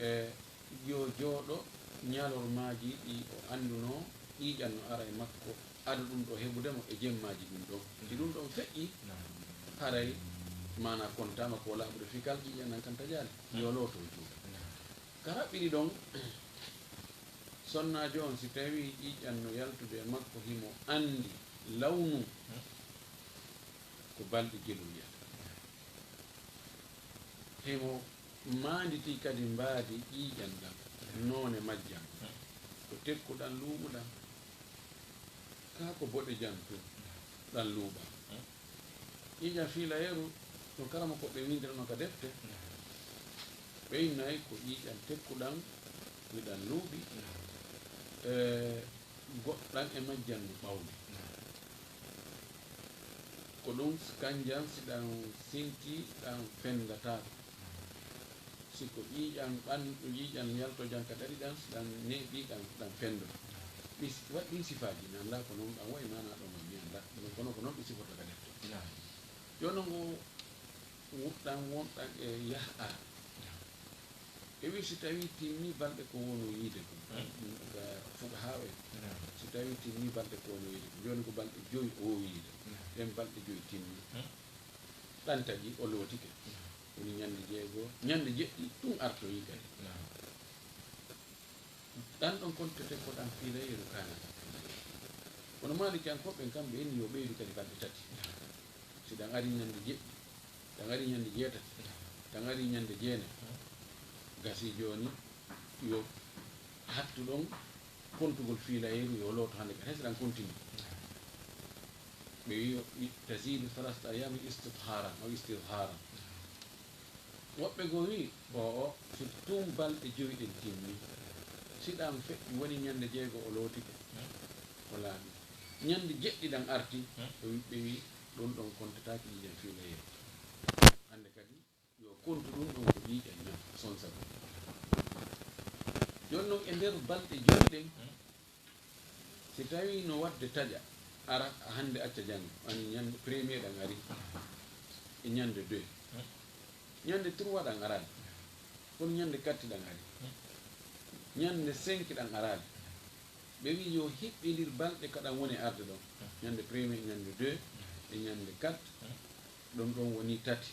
e, yo jooɗo ñalormaaji ɗi o anndunoo ƴiiƴan no ara e makko, ado ɗum ɗo heɓude mo e jemmaaji ɗum ɗon. Si ɗum ɗon feƴƴi, haray maanaa kontaama ko laaɓude fii kal ƴiiƴan nan kan tajaali. Yo looto o juula. Ka raɓɓiɗi ɗon, sonnaajo on, si tawii ƴiiƴan no yaltude e makko, himo anndi lawnu, ko balɗe jelu wiyata. Himo maanditii kadi mbaadi ƴiiƴan ɗan, noone majjan, ko tekkuɗan luuɓuɗan, kaa ko boɗejan tun ɗan luuɓan. Ƴiiƴan fiilayeeru, no karamokooɓe windirnoo ka defte, ɓe innay ko ƴiiƴan tekkuɗan, wiɗan luuɓi, e goɗɗan e majjan no ɓawli. Ko ɗum kanjan si ɗan sintii, ɗan fendataako. Si ko ƴiiƴan ɓandu, ƴiiƴan yaltojan ka ɗaɗi ɗan, si ɗan neeɓi, ɗan, ɗan fendo. Ɗi s-, waɗi ɗin sifaaji, mi anndaa ko non ɗan wa'i maanaa ɗon, mi anndaa. Kono ko noon ɓe siforta ka defte. Jooni ngo wuɗɗan wonɗan e yah ara. Ɓe wi si tawi timmi balɗe ko wono yiide ko. Fuka haa en. Si tawi timmi balɗe ko wono yiide ko. Jooni ko balɗe joyi o yiide. Ɗen balɗe joyi timmi. Ɗan taƴi o lootike. Woni ñande jeego, ñande jeɗɗi ɗum artoyi kadi. Ɗan ɗon kontete ko ɗan fiilayeeru kaanata. Kono maalikiyankooɓe en kamɓe en yo ɓeydu kadi balɗe tati. Si ɗan ari ñande jeɗɗi, ɗan ari ñande jeetati, ɗan ari ñande jeenayi. Gasi jooni yo hattu ɗon kontugol fiilayeeru yo looto hande kadi. Hay si ɗan kontini. Ɓe wi tazidu salasata ayami istidharan aw istidharan. Woɓɓe goo wi o o si tun balɗe joyi ɗen timmi, si ɗan feƴƴi woni ñande jeego o lootike, o laaɓi. Ñande jeɗɗi ɗan arti, ɓe wi, ɓe wi ɗun ɗon kontataake ƴiiƴan fiilayeeru. Hande kadi yo kontu ɗun ɗon ko ƴiiƴan ñaw sonsa ɗun. Jooni non e nder balɗe joyi ɗen, si tawi no waɗde taƴa ara hande acca janngo, ani ñande premier ɗan ari e ñande deux. Ñande trois ɗan araali. Kono ñande quatre ɗan ari. Ñande cinq ɗan araali. Ɓe wi yo hiɓɓindir balɗe ka ɗan woni arde ɗon. Ñande premier, ñande deux e ñande quatre. Ɗon ɗon woni tati.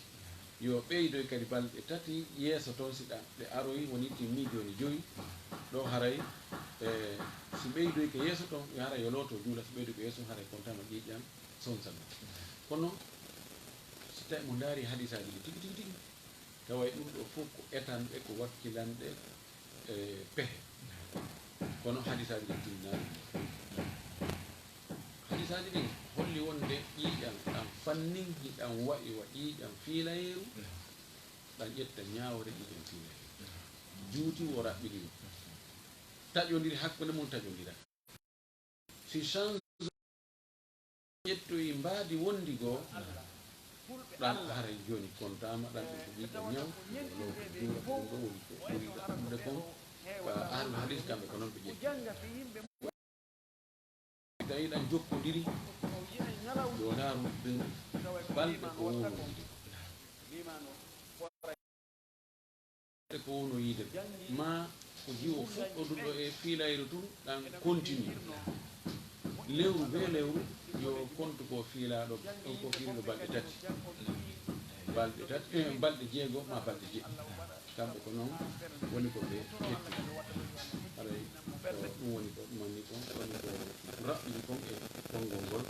Yo ɓeydoy kadi balɗe tati yeeso ton si ɗa-, ɗe aroyi woni timmi jooni joyi. Ɗo haray, e, si ɓeydoy ko yeeso ton, yo haray yo looto juula, si ɓeydoy ko yeeso ton, haray kontama ƴiiƴan sonsa ɗum. Kono si tawi mo ndaari hadisaaji ɗi tigi, tigi, tigi, taway ɗum ɗo fof ko etanɗe, ko wakkilanɗe, e, pehe. Kono hadisaaji ɗin tinnaali. Hadisaaji ɗin holli wonde ƴiiƴan ɗan fannin hiɗan wa'i wa ƴiiƴan fiilayeeru, ɗan ƴetta ñaawore ƴiiƴan fiilayeeru. Juuti wo raɓɓiɗi wo. Taƴondiri hakkunde mum taƴondira. Si change ƴettoyi mbaadi wondi goo, ɗan haray jooni kontaama, ɗan ɗum ko ɓiɗɗo ñaw, ɗum ɗo woni ko ɓuri ɗaɓɓude kon, ko ahlu hadis kamɓe ko noon ɓe ƴetti. Tawi ɗan jokkondiri, yo ndaaru ɓen balɗe ko wowlondirde. Ko wono yiide ma ko jiwo fuɗɗoduɗo e fiilayru tun ɗan continue. Lewru be lewru yo kontu ko fiilaɗo ɗon ko fiiluɗo balɗe tati. Balɗe tati, eh, balɗe jeego ma balɗe jeɗɗi. Kamɓe ko noon woni ko ɓe ƴetti. Haray ko ɗum woni ko ɗumani kon, woni ko raɓɓini kon e konngol ngol.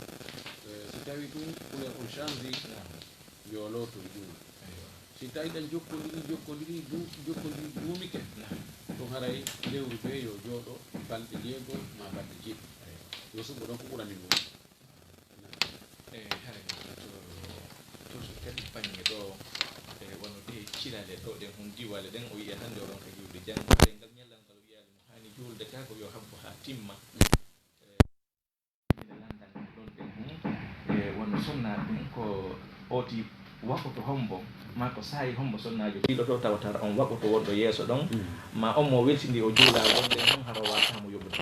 Eh, si tawi tun couleur on change, yo looto juula. Si tawi ɗan jokkondiri, jokkondiri, du-, jokkondiri duumike, ɗum haray lewru bee yo jooɗo balɗe jeego ma balɗe jeeɗiɗi. Yo suɓo ɗon ko ɓurani mo. E haray to, to so kadi baŋŋe ɗo, e wano ɗe cilale ɗo ɗen hon diwale ɗen, o wiya hannde oɗon ka hiwde janngo, e ngal ñallal ngal o wiyaali mo haani juulde ka ko yo habbo haa timma. Ina lanndana ɗon ɗen hum, e wonno sonnaaɓe ɓen ko ooti wakutu hombo, maa ko saa'i hombo sonnaajo fiiloto tawata on wakutu wonɗo yeeso ɗon, maa on mo weltindi o juula ɗon ɗen hum, hara o waawataa mo yoɓude.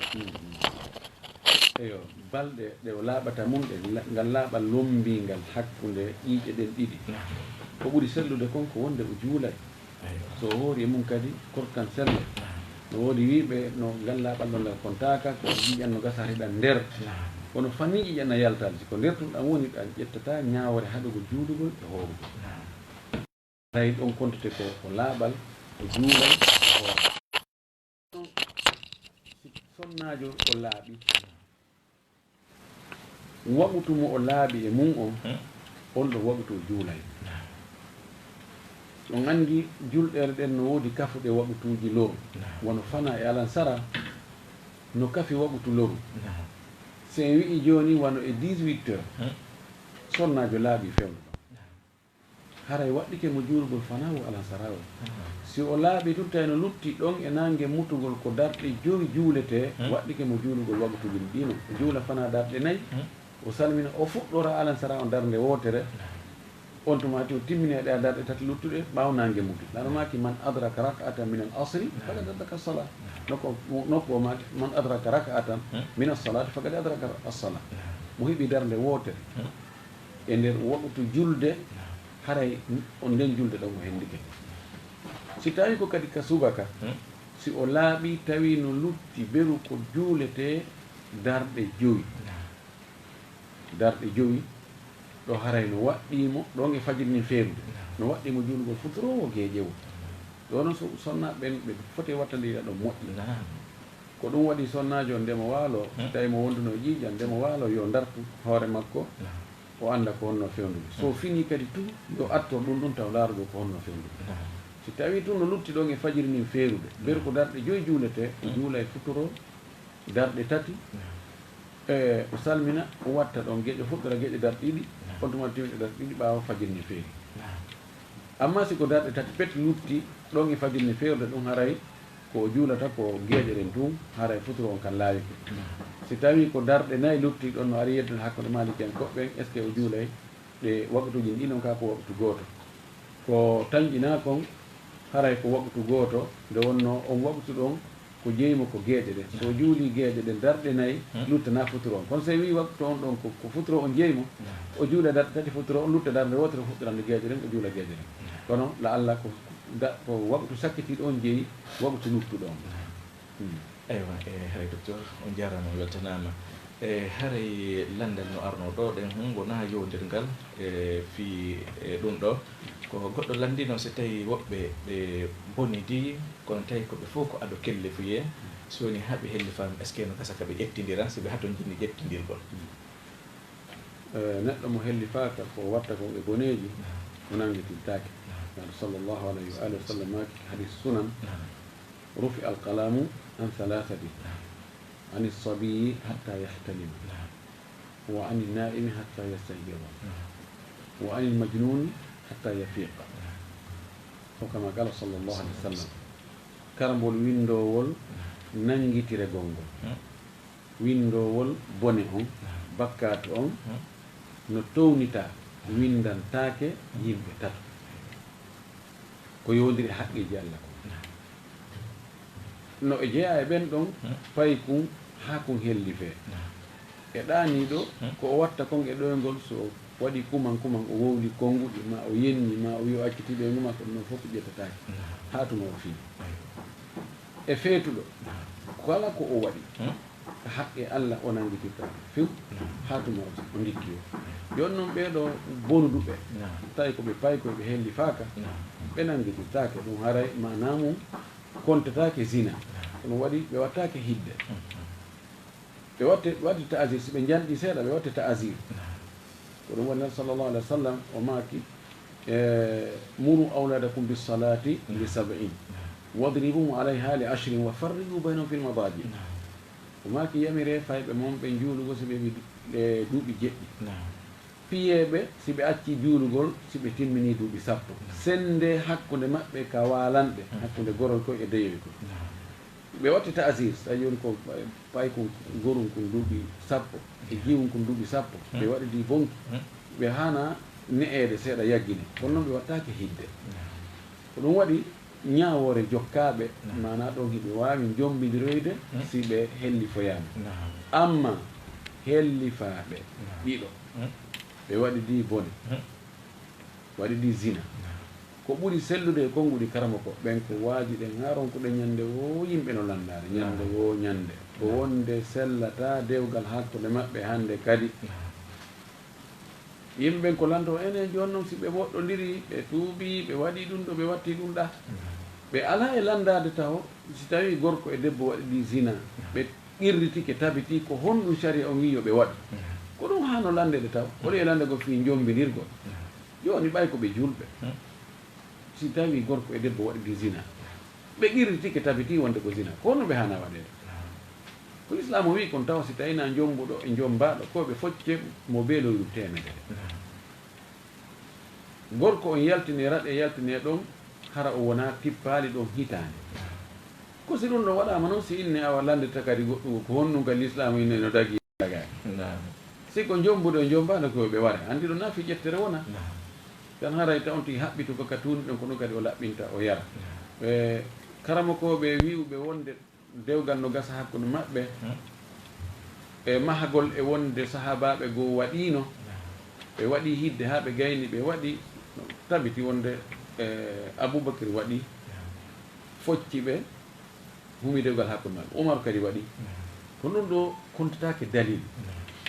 Eyo, balɗe ɗe o laaɓata mum ɗen, la-, ngal laaɓal lommbiingal hakkunde ƴiiƴe ɗen ɗiɗi. Naam. Ko ɓuri sellude kon ko wonde o juulay. Aywa. So o hoori e mum kadi, korkan sello. Naam. No woodi wiiɓe no ngal laaɓal ɗon ngal kontaaka, ko ƴiiƴan no gasa hiɗan nder. Naam. Kono fanni ƴiiƴan na yaltaade, si ko nder tun ɗan woni, ɗan ƴettata ñaawore haɗugol juulugol e hoorugol. Naam. Tawi ɗon kontete ko, ko laaɓal, o juulay, o hoora. Si sonnaajo o laaɓi, waɓutu mo o laaɓi e mum on, hmm, on ɗon waɓutu o juulay. Naam. On anndi julɗeele ɗen no woodi kafuɗe waɓutuuji loru. Naam. Wano Fana e Alansara no kafi waɓutu loru. Naam. Si en wi'i jooni wano e dix-huit heures, hmm, sonnaajo laaɓi fewndo ɗon. Naam. Haray waɗɗike mo juulugol Fana wo Alansara wo. Si o laaɓi tun tawi no lutti ɗon e naange mutugol ko darɗe jowi juuletee, hmm, waɗɗike mo juulugol waɓutuuji ɗin ɗiino. O juula Fana darɗe nayi, hmm, o salmina, o fuɗɗora Alansara on darnde wootere. Naam. On tuma tigi o timmina e ɗe darɗe tati luttuɗe ɓaawo naange mutu. Nano maaki, "Man adraka rak'atan min al asri, naam, faqad adraka as-salah." Naam. Nokku, nokku o maaki, "Man adraka rak'atan, hmm, min as-salati, faqad adraka as-salah." Naam. mo heɓi darnde wootere e nder waqtu julde, haray on nden julde ɗon o hendike. Si tawi ko kadi ka subaka, si o laaɓi tawi no lutti beru ko juuletee darɗe jowi. Darɗe jowi, ɗo haray no waɗɗii mo ɗon e fajiri ndin feerude. No waɗɗii mo juulugol futuro o geeƴewol. Ɗo non so, sonnaaɓe ɓen ɓe foti wattandira ɗon moƴƴi. Ko ɗum waɗi sonnaajo nde mo waalo, si tawi mo wonduno e ƴiiƴan, nde mo waalo yo dartu hoore makko, o annda ko honno fewndugol. So fini kadi tun, yo attor ɗum ɗum taw laarugol ko honno fewndugol. Si tawi tun no lutti ɗon e fajiri ndin feerude, beru ko darɗe joyi juuletee, o juula e futuro darɗe tati, e o salmina, o watta ɗon geeƴe, fuɗɗora geeƴe darɗe ɗiɗi, on tuma timmiɗe darɗe ɗiɗi ɓaawo fajiri ndin feeri. Amma si ko darɗe tati pet lutti ɗon e fajiri ndin feerude, ɗum haray ko o juulata ko geeƴe ɗen tun, haray futuro on kan laawike. Si tawi ko darɗe nayi lutti ɗon no ari yeddude hakkunde Maalikiyankoɓe ɓen, est-ce que o juulay ɗe waqtuuji ɗin? On ka ko waqtu gooto. Ko tanƴinaa kon, haray ko waqtu gooto, nde wonnoo on waqtu ɗon ko jeyi mo ko geeƴe ɗen. So o juulii geeƴe ɗen darɗe nayi, luttanaa futuro on. Kono so o wi'i waqtu on ɗon ko, ko futuro on jeyi mo, o juula darɗe tati futuro on, lutta darnde wootere fuɗɗorande geeƴe ɗen, o juula geeƴe ɗen. Kono la Allah ko da-, ko waqtu sakkitiiɗo on jeyi waqtu luttuɗo on. Hmm. Eywa, e haray, docteur, on jaaraama, on weltanaama. E haray, lanndal no arnoo ɗo ɗen, hmm, wonaa yowdirngal e fii e ɗum ɗo. Ko goɗɗo lanndino, si tawi woɓɓe ɓe bonidi, kono tawi ko ɓe fof ko ado kellifuyee, so woni haa ɓe hellifaama, est-ce que no gasa ka ɓe ƴettindira, si ɓe hatonjini ƴettindirgol? Eh, neɗɗo mo hellifaaka ko o watta kon e boneeji, o nanngitidtaake. Naam. Naaɗo sallallahu alayhi wa alihi wa sallam maaki, hadis sunan, naam, rufi al qalamu an thalathatin, naam, ani sabiyi hatta yahtalima, naam, wa ani naimi hatta yastayqiza, naam, wa ani majnuni hatta yafiqa. Naam. O kama qala sallallahu alayhi wa sallam. Karambol winndowol, naam, nanngitiregol ngol. Naam. Winndoowol bone on, bakkaatu on, no townitaa, winndantaake yimɓe tato. Ko yowndiri e haqqeeji Alla kon. No e jeyaa e ɓen ɗon, paykun haa kun hellifee. E ɗaaniiɗo, ko o watta kon e ɗoyngol, so waɗi kuman kuman, o wowli konnguɗi, maa o yenni, maa o wi'i o accitii ɗoyngu maa, ko ɗum ɗon fof ko ƴettataake. Haa tuma o fini. E feetuɗo, kala ko o waɗi, ka haqqe Alla o nanngitirta few, haa tuma o, o ndikki o. Jooni non ɓee ɗoo bonuduɓe, tawi ko ɓe paykoy, ɓe hellifaaka, ɓe nanngitirtaake. Ɗum haray maanaa mum kontataake zina. Ko ɗum waɗi ɓe wattaake hidde. Ɓe watte, ɓe watte ta'azir, si ɓe njanɗi seeɗa, ɓe watte ta'azir. Ko ɗum waɗi Nabi sallallahu alayhi wa sallam o maaki, e, "Muru awladakum bis-salati li sab'in, wadribuhum alayha li ashrin, wa farriqu baynahum fil madaji." O maaki, "Yamire fayɓe mon ɓe juulugo si ɓe ɓi-, e, duuɓi jeɗɗi. Piyee ɓe si ɓe acci juulugol, si ɓe timmini duuɓi sappo. Sende hakkunde maɓɓe ka waalanɗe, hakkunde gorol koy e deyoy koy." Ɓe watti ta'azir, tawi jooni ko paykun gorun kun duuɓi sappo, e jiwun kun duuɓi sappo, ɓe waɗidi bonki, ɓe haana ne'eede seeɗa yaggine, kono noon ɓe wattaake hidde. Ko ɗum waɗi ñaawoore jokkaaɓe, maanaa ɗon hiɓe waawi njombindiroyde si ɓe hellifoyaama. Amma hellifaaɓe ɗiɗo, ɓe waɗidi bone, waɗidi zina. Ko ɓuri sellude e konnguɗi karamoko ɓen ko waaji ɗen haa ronkuɗen ñande woo yimɓe no lanndaade, ñande woo ñande. Ko wonde sellataa dewgal hakkunde maɓɓe hannde kadi. Yimɓe ɓen ko lanndoo enen jooni non, si ɓe woɗɗondiri, ɓe tuubii, ɓe waɗii ɗum ɗo, ɓe wattii ɗum ɗaa. Ɓe alaa e lanndaade taho, si tawii gorko e debbo waɗidii zina, ɓe qirritike, tabitii, ko honɗum sariya on wi'i yo ɓe waɗu? Ko ɗum haano lanndeede taw. Woni e lannde goo fii njombinirgol. Jooni ɓay ko ɓe julɓe. Si tawii gorko e debbo waɗidii zina, ɓe qirritike, tabitii wonde ko zina, ko honno ɓe haana waɗeede? Ko Islaam o wi'i kon tawa si tawii na njombuɗo e njombaaɗo, ko ɓe focce mo beeloyru teemedere. Gorko on yaltine raɗe, yaltine ɗon, hara o wonaa tippaali ɗon hitaande. Ko si ɗum ɗon waɗaama non, si inne awa lanndeta kadi goɗɗum, ko honɗum ka Lislaam inne no dagii, dagaaki. Naam. Si ko njombuɗo e njombaano ko ɓe wara, anndi ɗum na fii ƴettere wona. Naam. Tan haray ta on tigi haɓɓitu ko ka tuuni ɗon, ko ɗum kadi o laɓɓinta, o yara. Naam. E karamokooɓe wi'uɓe wonde dewgal no gasa hakkunde maɓɓe. Hmm. E mahagol e wonde sahaabaaɓe goo waɗiino, ɓe waɗi hidde haa ɓe gayni, ɓe waɗi, tabiti wonde, e, Abubakar waɗi, focci ɓe, humidewgal hakkunde maɓɓe. Umar kadi waɗi. Kono ɗum ɗo kontataake dalil.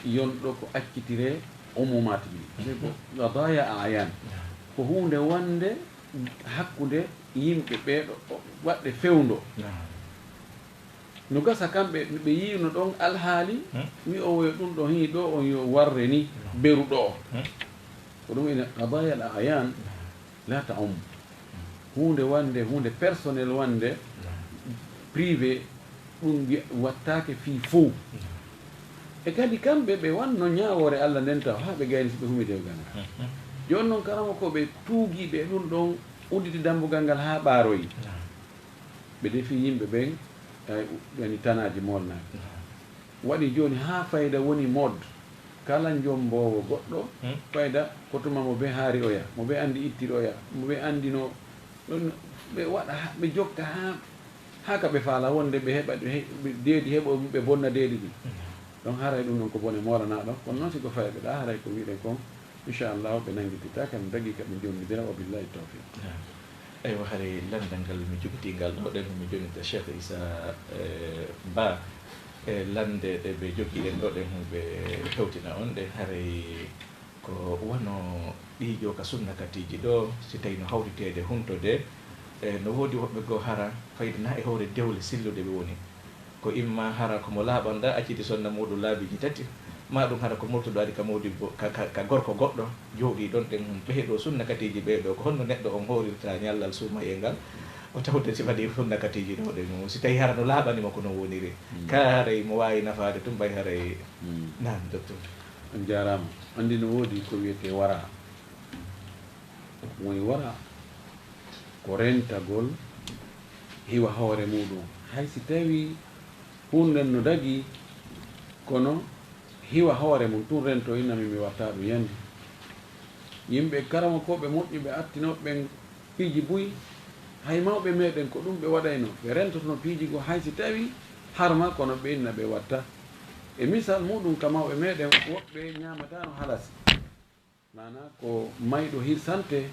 Yon ɗo ko accitire umumaat ji. C'est ko qadaya ayan. Ko huunde wonde hakkunde yimɓe ɓeeɗo, waɗde fewndo. No gasa kamɓe, ɓe yiino ɗon alhaali, mi o woyo ɗum ɗo hii ɗo on yo warre ni, beru ɗo. Ko ɗum ina qadaya al ayan, la ta'um. Huunde wonde, huunde personnel wonde, privé, ɗum wiya-, wattaake fii fow. E kadi kamɓe ɓe wanno ñaawoore Allah nden taw, haa ɓe gayni si ɓe humide e gana. Jooni noon karama ko ɓe tuugiiɓe e ɗum ɗon udditi dambugal ngal haa ɓaaroyi. Ɓe defi yimɓe ɓen, ay, yani tanaaji molnaaki. Waɗi jooni haa fayda woni mod. Kala njomboowo goɗɗo, fayda ko tuma mo ɓe haari oya, mo ɓe anndi ittiri oya, mo ɓe anndi no, ɗon ɓe waɗa ha, ɓe jokka haa, haa ka ɓe faala wonde ɓe heɓa, ɓe he-, ɓe deedi heɓo, ɓe bonna deedi ɗin. Ɗon haray ɗum ɗon ko bone moolana ɗon. Kono noon si ko fayɓe ɗa, haray ko wiɗen kon, inchallahu ɓe nanngitita, kam dagi ka ɓe jonnidira, wa billahi tawfiq. Eywa, haray lanndal ngal mi jogitii ngal ɗo ɗen, mi jonnita Cheikh Issa, eh, Ba. E lannde ɗe ɓe jogii ɗen ɗo ɗen, ɓe hewtina on ɗen, haray ko wano ɗii ƴoo ka sunna katiiji ɗo, si tawi no hawriteede huntode, e no woodi woɓɓe goo hara fayde na e hoore dewle selluɗe ɓe woni. Ko imma hara ko mo laaɓanɗa acciti sonna muuɗum laabiiji tati, maa ɗum hara ko murtuɗo ari ka moodibbo, ka, ka, ka gorko goɗɗo, jooɗii ɗon ɗen, ɓe heɗoo sunna katiiji ɓee ɗoo, ko honno neɗɗo on hoorirta ñallal suumayee ngal, o tawde si waɗii sunna katiiji ɗoo ɗen, si tawi hara no laaɓani mo ko no woniri, ka haray mo waawi nafaade tun, mbay haray. Naam, docteur. On jaaraama. Anndi no woodi ko wiyetee wara. Moy wara ko rentagol hiwa hoore muuɗum. Hay si tawii huunde no dagii, kono hiwa hoore mum tun rento, inna mi, mi watta ɗum yandi. Yimɓe karamokooɓe moƴƴuɓe attinooɓe ɓen piiji buy, hay mawɓe meɗen ko ɗum ɓe waɗayno, ɓe rentotono piiji goo hay si tawii harma, kono ɓe inna ɓe watta. E misal muuɗum ka mawɓe meɗen, woɓɓe ñaamatano halasi. Maanaa ko mayɗo hirsante,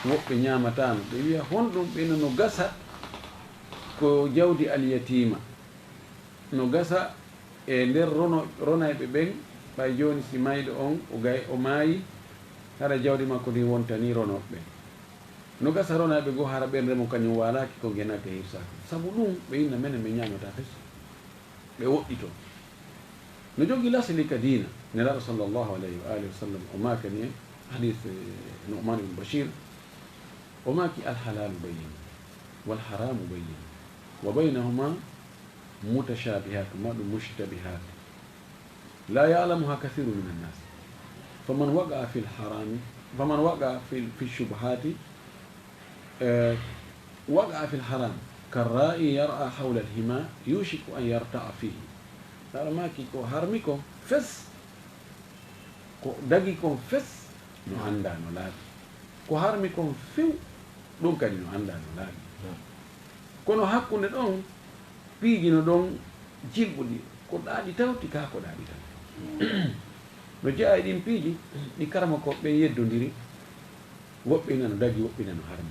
woɓɓe ñaamataano. Ɓe wiya honɗum? Ɓe no gasa ko jawdi alyatiima. No gasa e nder rono-, ronayɓe ɓen, ɓay jooni si mayɗo on o gay-, o maayi, hara jawdi makko ndin wontanii ronooɓe ɓen. No gasa ronayɓe goo hara ɓernde mum kañum waalaaki ko ngenaaka e hirsaaka. Sabu ɗum, ɓe inna menen min ñaamataa fes. Ɓe woɗɗitoo. No jogii lasli ka diina. Nelaaɗo sallallahu alayhi wa alihi wa sallam o maakani en, hadis, eh, Nu'man ibn Bashir, o maaki: "Al halalu bayyin, wal haramu bayyin, wa baynahuma mutashabihat, ma ɗum mushtabihat, la ya'lamuha kathiru min annas. Faman waqa'a fil harami, faman waqa'a fil, fi shubhati, eh, waqa'a fil haram, karra'i yar'a hawla al hima, yushiku an yarta'a fihi." Nelaaɗo maaki ko harmi kon fes, ko dagi kon fes, no annda no laaɓi. Ko harmi kon few, ɗum kadi no annda no laaɓi. Kono hakkunde ɗon, piiji no ɗon jilɓuɗi, ko ɗaaɗi tawti, kaa ko ɗaaɗi tawti. No jeyaa e ɗin piiji, ɗi karamokooɓe ɓen yeddondiri, woɓɓe ina no dagi, woɓɓe ina no harmi.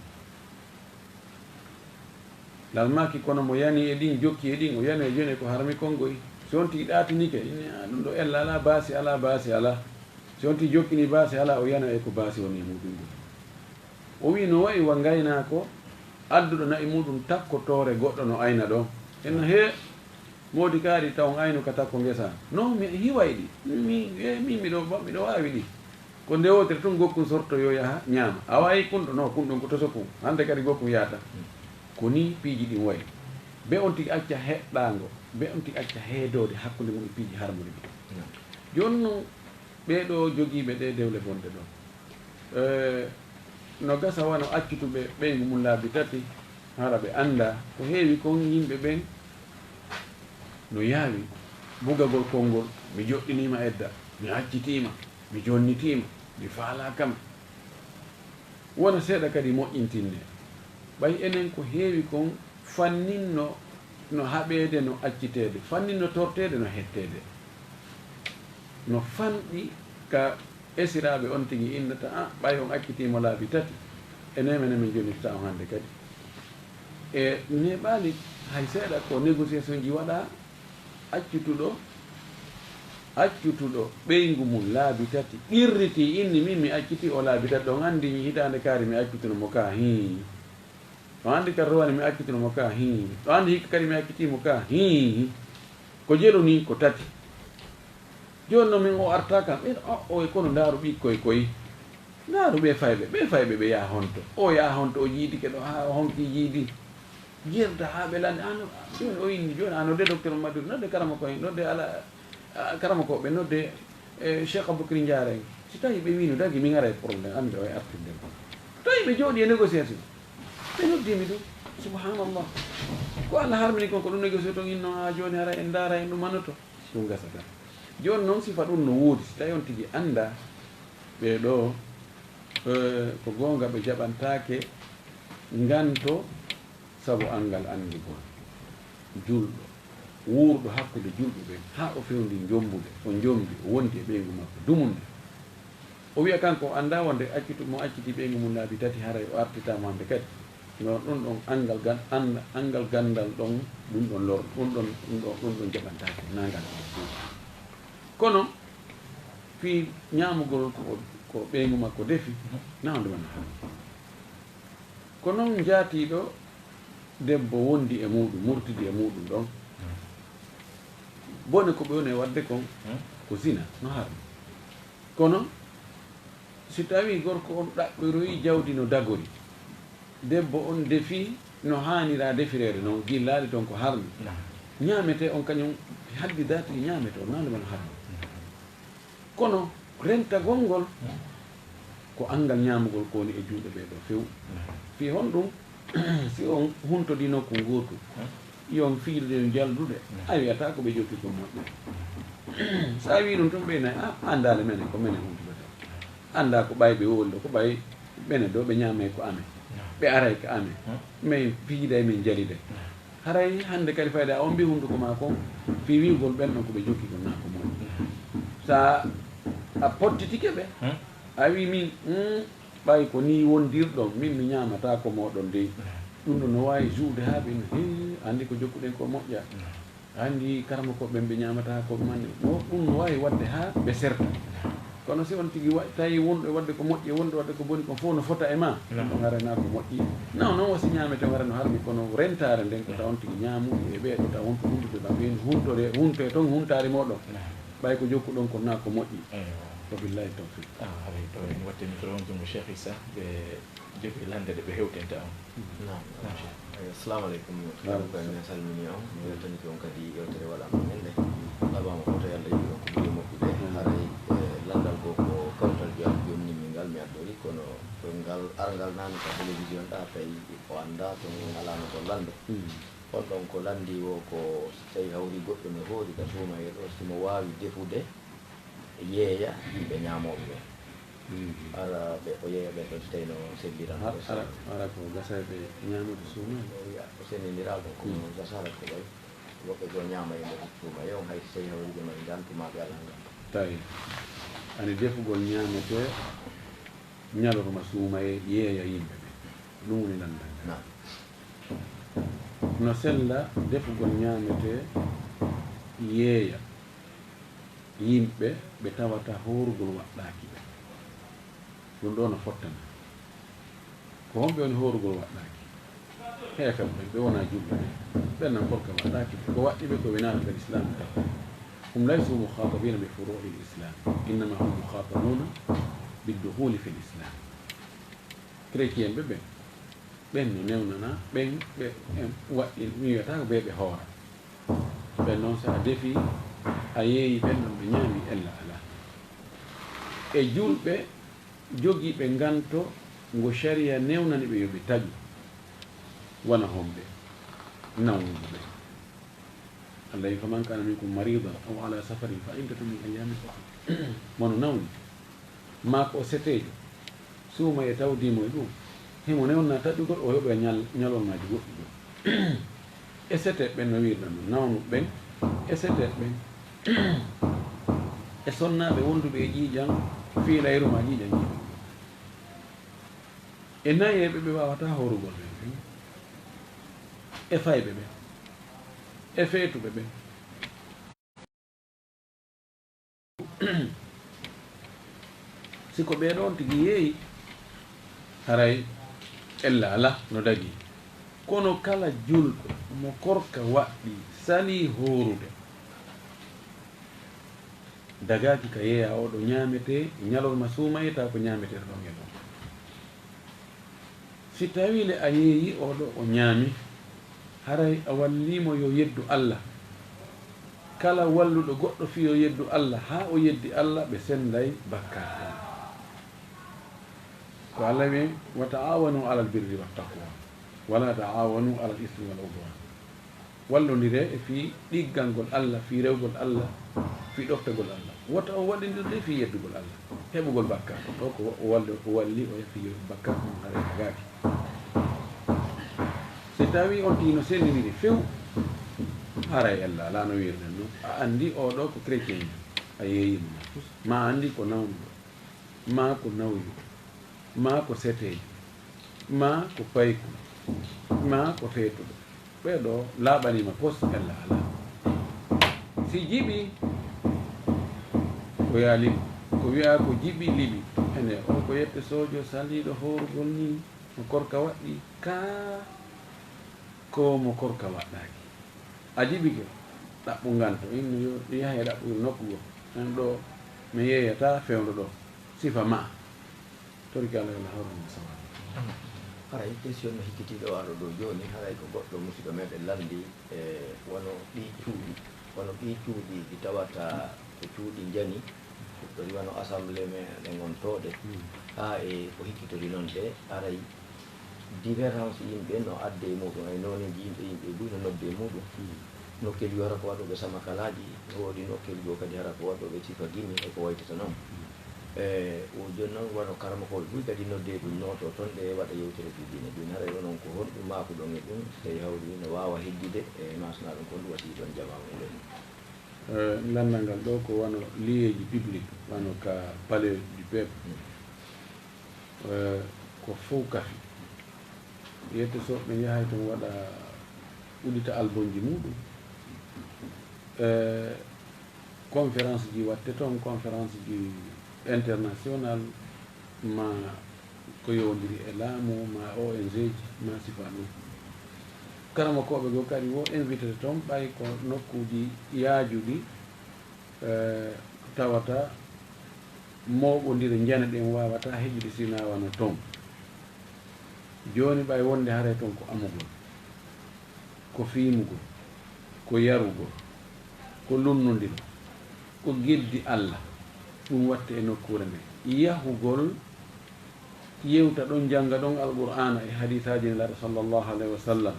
Nelaaɗo maaki, kono mo yani e ɗin, jokki e ɗin, o yanoya jooni e ko harmi kon goy. Si on tigi ɗaatinike, ina ɗum ɗo ella alaa baasi, alaa baasi, alaa. Si on tigi jokkini baasi, alaa, o yanoya e ko baasi woni e muuɗum ɗum. O wi'i, no wa'i wa ngaynaako adduɗo na'i muuɗum takko toore goɗɗo no ayna ɗon. Enna hee, moodi kaari taw on aynu ka takko ngesa. No, mi hiway ɗi. Mi, e, mi, miɗo, miɗo waawi ɗi. Ko nde wootere tun gokkun sorto yo yaha ñaama. A waawi kun ɗo? No, kun ɗon ko toso kun. Hande kadi gokkun yaata. Ko ni piiji ɗin wayi. Be on tigi acca heɗɗaango, be on tigi acca heedoode hakkunde mum e piiji harmuɗi ɗin. Jooni non, ɓee ɗoo jogiiɓe ɗee dewle bonɗe ɗoo, eh, no gasa wano accutuɓe ɓeyngu mum laabi tati, hara ɓe anndaa. Ko heewi kon, yimɓe ɓen no yaawi bugagol konngol, mi joɗɗiniima edda, mi accitiima, mi jonnitiima, mi faalaakama. Wona seeɗa kadi moƴƴintinne. Ɓay enen ko heewi kon fanninno no haɓeede, no acciteede, fanninno torteede, no hetteede. No fanɗi ka esiraaɓe on tigi innata, "Ah, ɓay on accitiimo laabi tati, e neemene min jonirta on hannde kadi." E neeɓaali hay seeɗa ko négociation ji waɗaa, accutuɗo, accutuɗo ɓeyngu mum laabi tati, qirritii inni, "Min mi accitii o laabi tati, on anndi hitaande kaari mi accutuno mo ka, hii. On anndi kadi rowani mi accituno mo ka, hii. On anndi hikka kadi mi accitii mo ka, hii." Ko jelu ni ko tati. Jooni noon min o arta kam, en o, o e kono ndaaru ɓikkoy koy. Ndaaru ɓe fayɓe, ɓe fayɓe ɓe yaha honto. O yaha honto, o jiidike ɗo haa o honki jiidi. Jerda haa ɓe landi, ano, jooni o inni, jooni ano de docteur Mamadou, nodde karama koy, nodde ala, a, karama ko ɓe nodde, e, Cheikh Aboubacry Ndiara en. Si tawi ɓe wino dagi, min ara e problème, amde o e artirde ko. Tawi ɓe jooɗi e négociation. Ɓe noddimi ɗum. Subhanallah. Ko Allah harmini kon, ko ɗum négociation inno haa jooni, hara en ndaara en ɗum manoto. Ɗum gasata. Jooni noon, sifa ɗum no woodi. Si tawi on tigi annda ɓee ɗoo, eh, ko goonga ɓe jaɓantaake nganto sabu anngal anndugol. Julɗo, wuurɗo hakkunde julɓe ɓen, haa o fewndi njombude, o njombi, o wondi e ɓeyngu makko, dumunde. O wiya kanko o annda wonde accitu-, mo acciti ɓeyngu mum laabi tati, haray o artitaama hannde kadi. No ɗum ɗon anngal gan-, an-, anngal ganndal ɗon, ɗum ɗon lor-, ɗum ɗon, ɗum ɗon, ɗum ɗon jaɓantaake, nangal ɗon. Kono fii ñaamugol ko, ko ɓeyngu makko defi, na wonde wona haram. Ko noon njaatiiɗo debbo wondi e muuɗum, murtidi e muuɗum ɗon. Bone ko ɓe woni e waɗde kon, ko zina, no haram. Kono si tawii gorko on ɗaɓɓiroyi jawdi no dagori, debbo on defi no haanira defireede noon, jillaali toon ko harmi, ñaametee on kañum haddi daati ñaametee on, naale man harmi. Kono rentagol ngol ko anngal ñaamugol ko woni e juuɗe ɓee ɗoo few. Fii honɗum? Si on huntodii nokku ngootu, yo on fiilde yo jaldude, a wiyataa ko ɓe jokki ko moƴƴa. So a wii ɗum tun, ɓe nayi, "Ah, anndaale menen ko menen huntodata." Anndaa ko ɓay ɓe woni ɗo, ko ɓay ɓene ɗo, ɓe ñaamay ko amen, ɓe aray ko amen, min pijiday, min jaliday. Haray hannde kadi fayda on mbii hunnduko maa kon fii wi'ugol ɓen ɗon ko ɓe jokki kon naa ko moƴƴi. Sa a pottitike ɓe, a wii min, "Hmm, ɓay ko nii wondirɗon, min mi ñaamataa ko mooɗon dey." Ɗum ɗon no waawi juude haa ɓe, "Hee, anndi ko jokkuɗen ko moƴƴa. Anndi karamokooɓe ɓen ɓe ñaamataa ko manne." Wo-, ɗum no waawi waɗde haa ɓe serta. Kono si on tigi wa-, tawi wonɗo e waɗde ko moƴƴi e wonɗo waɗde ko boni, kon fof no fota e ma, on haray naa ko moƴƴi. Naw noon wasi ñaamete, on haray no harmi, kono rentaare nden ko tawa on tigi ñaamuɗi e ɓee ɗo tawa on to hundude ma ɓeen, huntore, hunto e ton huntaari mooɗon. Ɓay ko jokkuɗon kon naa ko moƴƴi. Eywa. Wa billahi tawfiq. Ah, haray ɗo en wattini to on junngo Cheikh Issa, ɓe jogi lande ɗe ɓe hewtinta on. Naam. Naam. Eh, assalamu aleykum. Wa aleykum salam. En salmini on, mi weltanike on kadi yewtere waɗanɗo men nde. Labama foto Yalla yiɗi on ko ɓuri moƴƴude. Haray, eh, landal goo ko kawtal joyaani jooni min ngal mi addori, kono ko ngal arngal naane ka télévision ɗa, tawi o annda, to min alano gollande. On ɗon ko lanndii woo, ko so tawii hawri goɗɗo no hoori ka suumayee ɗoo, si mo waawi defude, yeeya yimɓe ñaamooɓe ɓee. Ara ɓe, o yeeya ɓe ɗon, so tawii no selliran. Ara, ara ko gasay ɓe ñaamude suumayee? O wiya, o senndindiraa ɗum, kono gasara ko ɓay. Woɓɓe goo ñaama e nder suumayee on, hay so tawii hawri ɓe mari ngantu maa ɓe alaa ngantu. Tawi, ani defugol ñaametee ñalorma suumayee yeeya yimɓe ɓe. Ɗum woni lanndal ngal. Naam. No sella defugol ñaametee yeeya yimɓe ɓe tawata hoorugol waɗɗaaki ɓe. Ɗum ɗoo no fottana. Ko homɓe woni hoorugol waɗɗaaki? Heeferɓe, ɓe wonaa julɓe ɓe. Ɓen nan korka waɗɗaaki ɓe. Ko waɗɗi ɓe ko ɓe naatata lislaam tan. Hum laysu mukhatabina bi furu'il islam. Innama hum mukhatabuna bid dukhuli fil islam. Chrétien ɓe ɓen. Ɓen no newnana, ɓen ɓe, en waɗɗi, mi wiyata ko ɓe ɓe hoora. Ɓen noon, so a defii, a yeeyii ɓen ɗon, ɓe ñaami, ella alaa. E julɓe jogiiɓe nganto ngo sharia newnani ɓe yo ɓe taƴu, wano homɓe? Nawnuɓe ɓe. Allah wi, "Faman kana minkum maridan aw ala safarin fa iddatun min ayyamin ukhar." Mo no nawni, maa ko o seteejo, suumayee tawdii mo e ɗum, himo newna taƴugol, o yoɓa ñal-, ñalormaaji goɗɗi ɗum. E seteeɓe ɓen no wiirɗa non, nawnuɓe ɓen, e seteeɓe ɓen. e sonnaaɓe wonduɓe e ƴiiƴan fiilayru maa ƴiiƴan ƴiiƴan. E nayeeɓe ɓe waawataa hoorugol ɓen fen. E fayɓe ɓen. E feetuɓe ɓen. Si ko ɓee ɗon tigi yeeyi, haray ella alaa no dagii. Kono kala julɗo mo korka waɗɗii salii hoorude, dagaaki ka yeeyaa oo ɗoo ñaametee, ñalorma suumayee tawa ko ñaameteeɗo ɗon e ɗon. Si tawii le a yeeyii oo ɗoo o ñaami, haray a wallii mo yo yeddu Alla. Kala walluɗo goɗɗo fii yo yeddu Alla, haa o yeddi Alla, ɓe sennday bakkaatu on. Ko Alla wi'i, "Wa ta'awanu alal birri wat taqwa, wa la ta'awanu alal ismi wal udwan." Wallondiree e fii ɗiggangol Alla, fii rewgol Alla, fii ɗoftagol Alla. Wota on wallondir de fii yeddugol Alla, heɓugol bakkaatu. Ɗoo ko o walli, o walli o fii bakkaatu on haray dagaaki. Si tawii on tigi no senndindiri few, haray ella alaa no wi'irɗen non. A anndi oo ɗoo ko chrétien, a yeeyii mo, maa a anndi ko nawnuɗo, maa ko nawyuɗo, maa ko seteejo, maa ko paykuɗo, maa ko feetuɗo. Ɓee ɗoo laaɓanii ma pos ella alaa. Si jiɓii, ko yaa liɓu. Ko wi'aa ko jiɓi liɓi. Ene, on ko yette soojo saliiɗo hoorugol nii, mo korka waɗɗii, kaa ko mo korka waɗɗaaki? A jiɓike ɗaɓɓu ngan to, innu yo ɗi yaha e ɗaɓɓu nokku goo. En ɗoo, mi yeeyataa fewndo ɗoo. Sifa maa. Torki Alla yo Alla hawru en e sawaabu. Haray question no hikkitiiɗo o arɗo ɗoo jooni, haray ko goɗɗo musiɗɗo meɗen lanndii, e wano ɗii cuuɗi, wano ɗii cuuɗi ɗi tawata ko cuuɗi njani, ɗori wano assemblée meɗen on tooɗe, haa e ko hikkitori non de, haray différence yimɓe no adde e muɗum, ay nooneeji yimɓe, yimɓe buy no nodde e muɗum. Nokkeeli hara ko waɗooɓe samakalaaji, no woodi nokkeeli goo kadi hara ko waɗooɓe sifa gimi e ko waytata non. E o jooni non wano karamokooɓe buy kadi nodde ɗum nooto ton ɗe waɗa yewtere fii diine. Ɗum haray onon ko honɗum maakuɗon e ɗum, si tawii hawri no waawa heddude e maasnaa ɗum ko honɗum wasiyii ɗon jamaa muɗum? Eh, lanndal ngal ɗoo ko wano liyeeji public, wano ka Palais du Peuple. Eh, ko fow kafi. Yette so ɓe yahay ton waɗa udita albumji muɗum. Eh, conférence ji watte ton, conférence ji international, ma ko yowondiri e laamu, ma O N G ji, ma sifa ɗum. Karamokooɓe goo kadi wo invité ton, ɓay ko nokkuuji yaajuɗi, eh, tawata mooɓondire njana ɗen waawataa heƴude si naa wano ton. Jooni ɓay wonde haray ton ko amugol, ko fiimugol, ko yarugol, ko lunnondiro, ko geddi Alla, ɗum watte e nokkuure nden. Yahugol yewta ɗon, jannga ɗon Alqur'aana e hadiisaaji Nelaaɗo sallallahu alayhi wa sallam,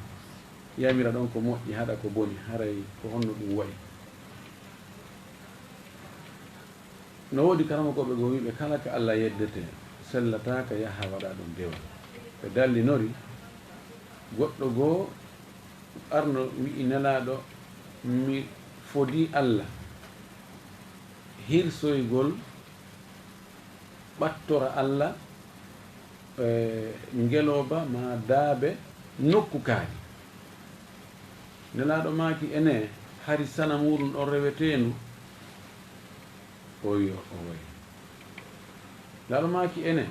yamira ɗon ko moƴƴi, haɗa ko boni, haray ko honno ɗum wa'i? No woodi karamokooɓe goo wi'ɓe, kala ka Alla yeddetee, sellataa ka yaha waɗa ɗum dewal. Ɓe dallinori, goɗɗo goo arno wi'i Nelaaɗo, mi fodii Alla, hirsoygol ɓattora Alla, e ngelooba maa daabe nokku kaari. Nelaaɗo maaki, ene, hari sana muuɗum ɗon reweteendu? O wi'i, o wa'i. Nelaaɗo maaki, ene,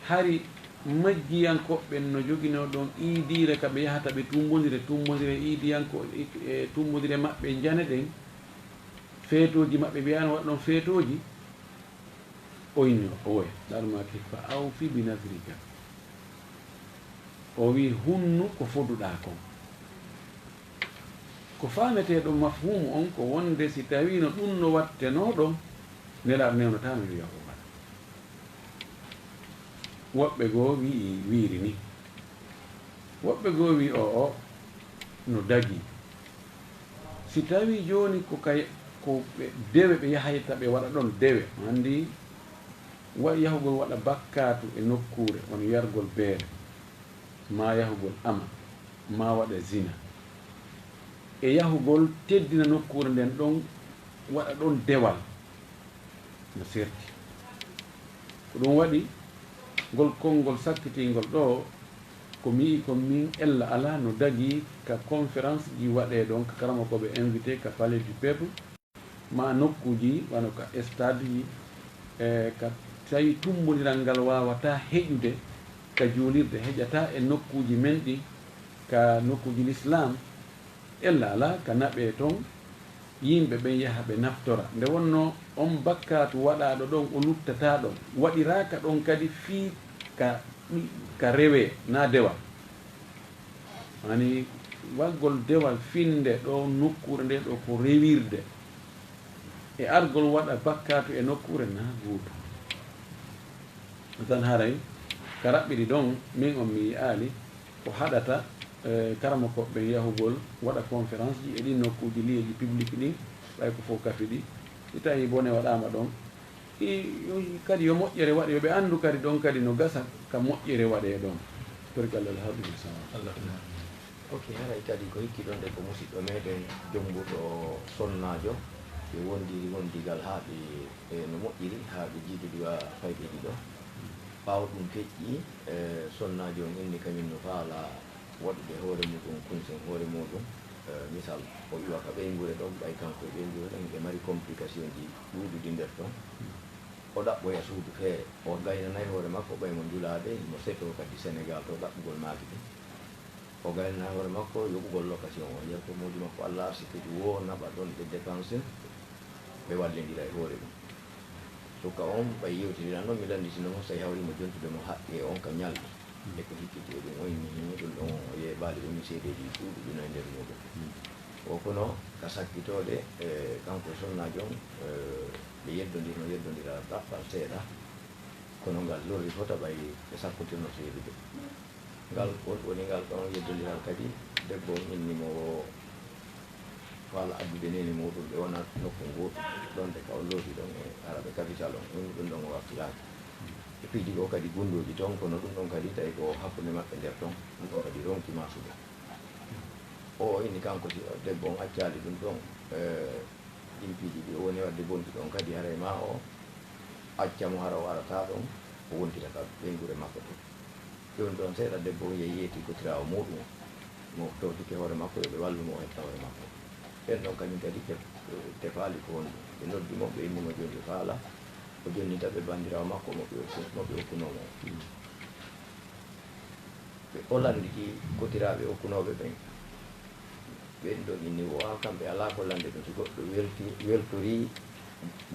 hari majjiyankooɓe ɓen no joginoo ɗon iidiire ka ɓe yahata ɓe tumbondire, tumbondire iidiyanko-, e, e tumbondire maɓɓe njane ɗen, feetooji maɓɓe, ɓe yaano waɗa ɗon feetooji? O inni o, o woya. Nelaaɗo maaki, "Fa awfi bi nadrika." O wi'i, "Hunnu ko foduɗaa kon." Ko faametee ɗon mafhuumu on ko wonde si tawiino ɗum no wattenoo ɗon, Nelaaɗo newnataa no yo yahu o waɗa. Woɓɓe goo wi'i wiiri ni. Woɓɓe goo wi'i o'o no dagii. Si tawii jooni ko kay, ko ɓe dewe ɓe yahayta ɓe waɗa ɗon dewe, anndi wa-, yahugol waɗa bakkaatu e nokkuure, wano yargol beere, maa yahugol ama, maa waɗa zina. E yahugol teddina nokkuure nden ɗon, waɗa ɗon dewal. no serti. Ko ɗum waɗi ngol konngol sakkitingol ɗoo, ko mi yi'i ko min ella alaa no dagii ka conférence ji waɗee ɗon, ka karamokooɓe invité ka Palais du Peuple, maa nokkuuji wano ka stade ji, e ka tawi tummbondiral ngal waawataa heƴude ka juulirde, heƴataa e nokkuuji men ɗin, ka nokkuuji lislaam, ella alaa ka naɓee ton, yimɓe ɓen yaha ɓe naftora. Nde wonnoo on bakkaatu waɗaaɗo ɗon, o luttataa ɗon, waɗiraaka ɗon kadi fii ka, ka rewee, naa dewal. Ani waggol dewal finnde ɗo nokkuure nde ɗo ko rewirde, e argol waɗa bakkaatu e nokkuure naa gootum. Tan haray ka raɓɓiɗi ɗon, min on mi yi'aali ko haɗata, eh, karamokooɓe ɓen yahugol waɗa conférence ji e ɗin nokkuuji lieuji public ɗin, ɓay ko fof kafi ɗi. Si tawii bone waɗaama ɗon, i, i, kadi yo moƴƴere waɗe, yo ɓe anndu kadi ɗon kadi no gasa ka moƴƴere waɗee ɗon. Tori ko Allah alhaɓi mi sawa. Allah. Ok, haray kadi ko hikki ɗon de ko musiɗɗo meɗen jombuɗo sonnaajo, ɓe wondiri wondigal haa ɓe, e no moƴƴiri, haa ɓe jiidodi wa fayɓe ɗiɗo. Ɓaawo ɗum feƴƴi, e sonnaajo on inni kañum no faala waɗude hoore muɗum, kunsen hoore muɗum. E misal, o iwa ka ɓeynguure ɗon, ɓay kanko e ɓeynguure ɗon, ɓe mari complication ji ɗuuɗuɗi nder ton. O ɗaɓɓoya suudu feere, o gaynanay hoore makko ɓay mo njulaaɓe, mo setoo kadi Senegal to ɗaɓɓugol maaki ɗin. O gaynanay hoore makko yoɓugol location o, yerto moodi makko Allah arsi kadi wo naɓa ɗon ɓe dépense, ɓe wallindira e hoore ɗum. Suka on ɓay yewtidira non, mi lannditino mo, so tawi hawri mo jontude mo haqqe on ka ñalɗi. E ko hikkiti e ɗum, o inni hino ɗum ɗon, o yeeɓaali, o inni seedeeji ɗuuɗuɗi no e nder muɗum. O kono ka sakkitoode, e kanko e sonnaajo on, e ɓe yeddondirno, yeddondiral ɗaɓɓal seeɗa, kono ngal lorri fota ɓay ɓe sakkotirno seedude. Ngal won, woni ngal ɗon yeddondiral kadi, debbo on inni mo wo faala addude neene muɗum, ɓe wona nokku ngootu, ɗon de ka o lorri ɗon e hara ɓe capital on, ɗum ɗum ɗon o wakkilaaki. E piiji goo kadi gunndooji ton, kono ɗum ɗon kadi tawi ko hakkunde maɓɓe nder ton, ɗum ɗon kadi ronki maasude. O inni kanko si debbo on accaali ɗum ɗon, e ɗin piiji ɗi o woni waɗde bonki ɗon kadi, haray ma o acca mo, hara o arata ɗon, o wontita ka ɓeynguure makko to. Jooni ɗon seeɗa debbo on yehi yeeti kotiraawo muuɗum on, mo towtike hoore makko, yo ɓe wallu mo o hetta hoore makko. Ɓen ɗon kañum kadi te-, tefaali ko honɗum. Ɓe noddi mo, ɓe inni mo jooni ɓe faala o jonnita ɓe banndiraawo makko mo ɓe okku-, mo ɓe okkunoo mo. Ɓe o lannditi kotiraaɓe okkunooɓe ɓen. Ɓen ɗon inni, o waawa kamɓe alaa ko lannde ɗum. Si goɗɗo welti-, weltorii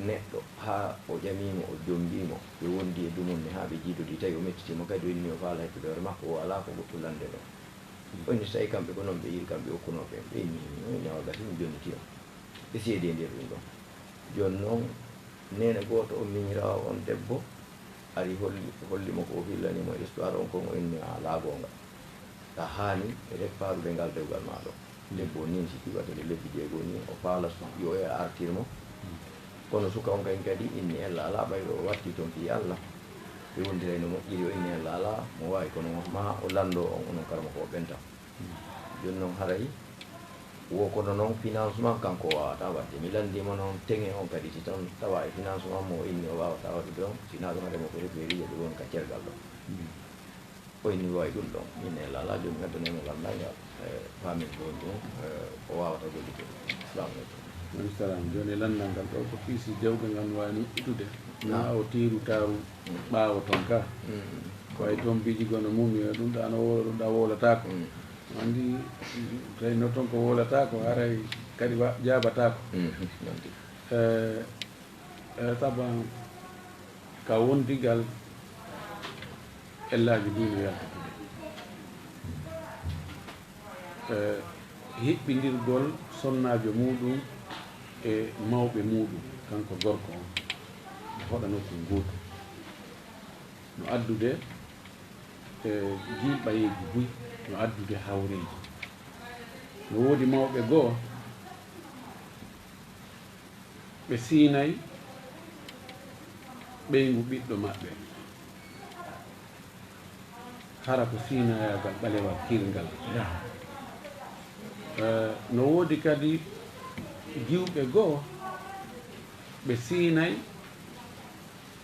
neɗɗo haa o ƴamii mo, o jommbii mo, ɓe wondi e dumunne haa ɓe jiidodii, tawi o mettitii mo kadi, o inni o faala hettude hoore makko, o alaa ko goɗɗum lannde ɗon. O inni so tawii kamɓe ko non ɓe yiɗi, kamɓe okkunooɓe ɓen, ɓe inni, o inni awa gasi, mi jonniti on. Ɓe seedi e nder ɗum ɗon. Jooni non, neene gooto on, miñiraawo on debbo, ari holli, holli mo ko o fillani mo histoire on kon, o inni, "A, alaa goonga. Ka haani rek faarude ngal dewgal maa ɗo." Debbo on nin si iwata le lebbi jeego ni, o faala so yo e artir mo. Kono suka on kañum kadi inni ella alaa, ɓay o watti toon fii Alla. Ɓe wondiray no moƴƴiri, o inni ella alaa, mo waawi kono ma o lanndoo on, onon karamokooɓe ɓen tan. Jooni non haray wo kono non financement kanko o waawata waɗde. Mi lanndii mo non teŋe on kadi, si tan tawa e financement mo o inni o waawata waɗude on, si naa ɗum haray mo ko refeeri yo ɓe won ka cergal ɗo. O inni waawi ɗum ɗon. Min e lala jooni ngaddanee mo lanndal ngal, e faamen ko woni ɗum, e ko waawata gollude. Salamu aleykum. Wa aleykum salam. Jooni lanndal ngal ɗo ko fii si dewgal ngal no waawi nuɗɗitude. Naa o tiiru taaru ɓaawo ton ka. Ko ay toon mbiiji gono mum, yo ɗum ɗa no wowla, ɗum ɗa wowlataako. Anndi, tawi no toon ko wowlataako, haray kadi wa-, jaabataako. E, e, taban ka wondigal ellaaji ɗi no yaltitude. E, hiɓɓindirgol sonnaajo muuɗum e mawɓe muuɗum, kanko gorko on, ɓe hoɗa nokku ngootu. No addude, e, jilɓayeeji buy, no addude hawreeji. No woodi mawɓe goo, ɓe siinay ɓeyngu ɓiɗɗo maɓɓe, hara ko siinayaagal ɓalewal kiirngal. Eh, no woodi kadi jiwɓe goo, ɓe siinay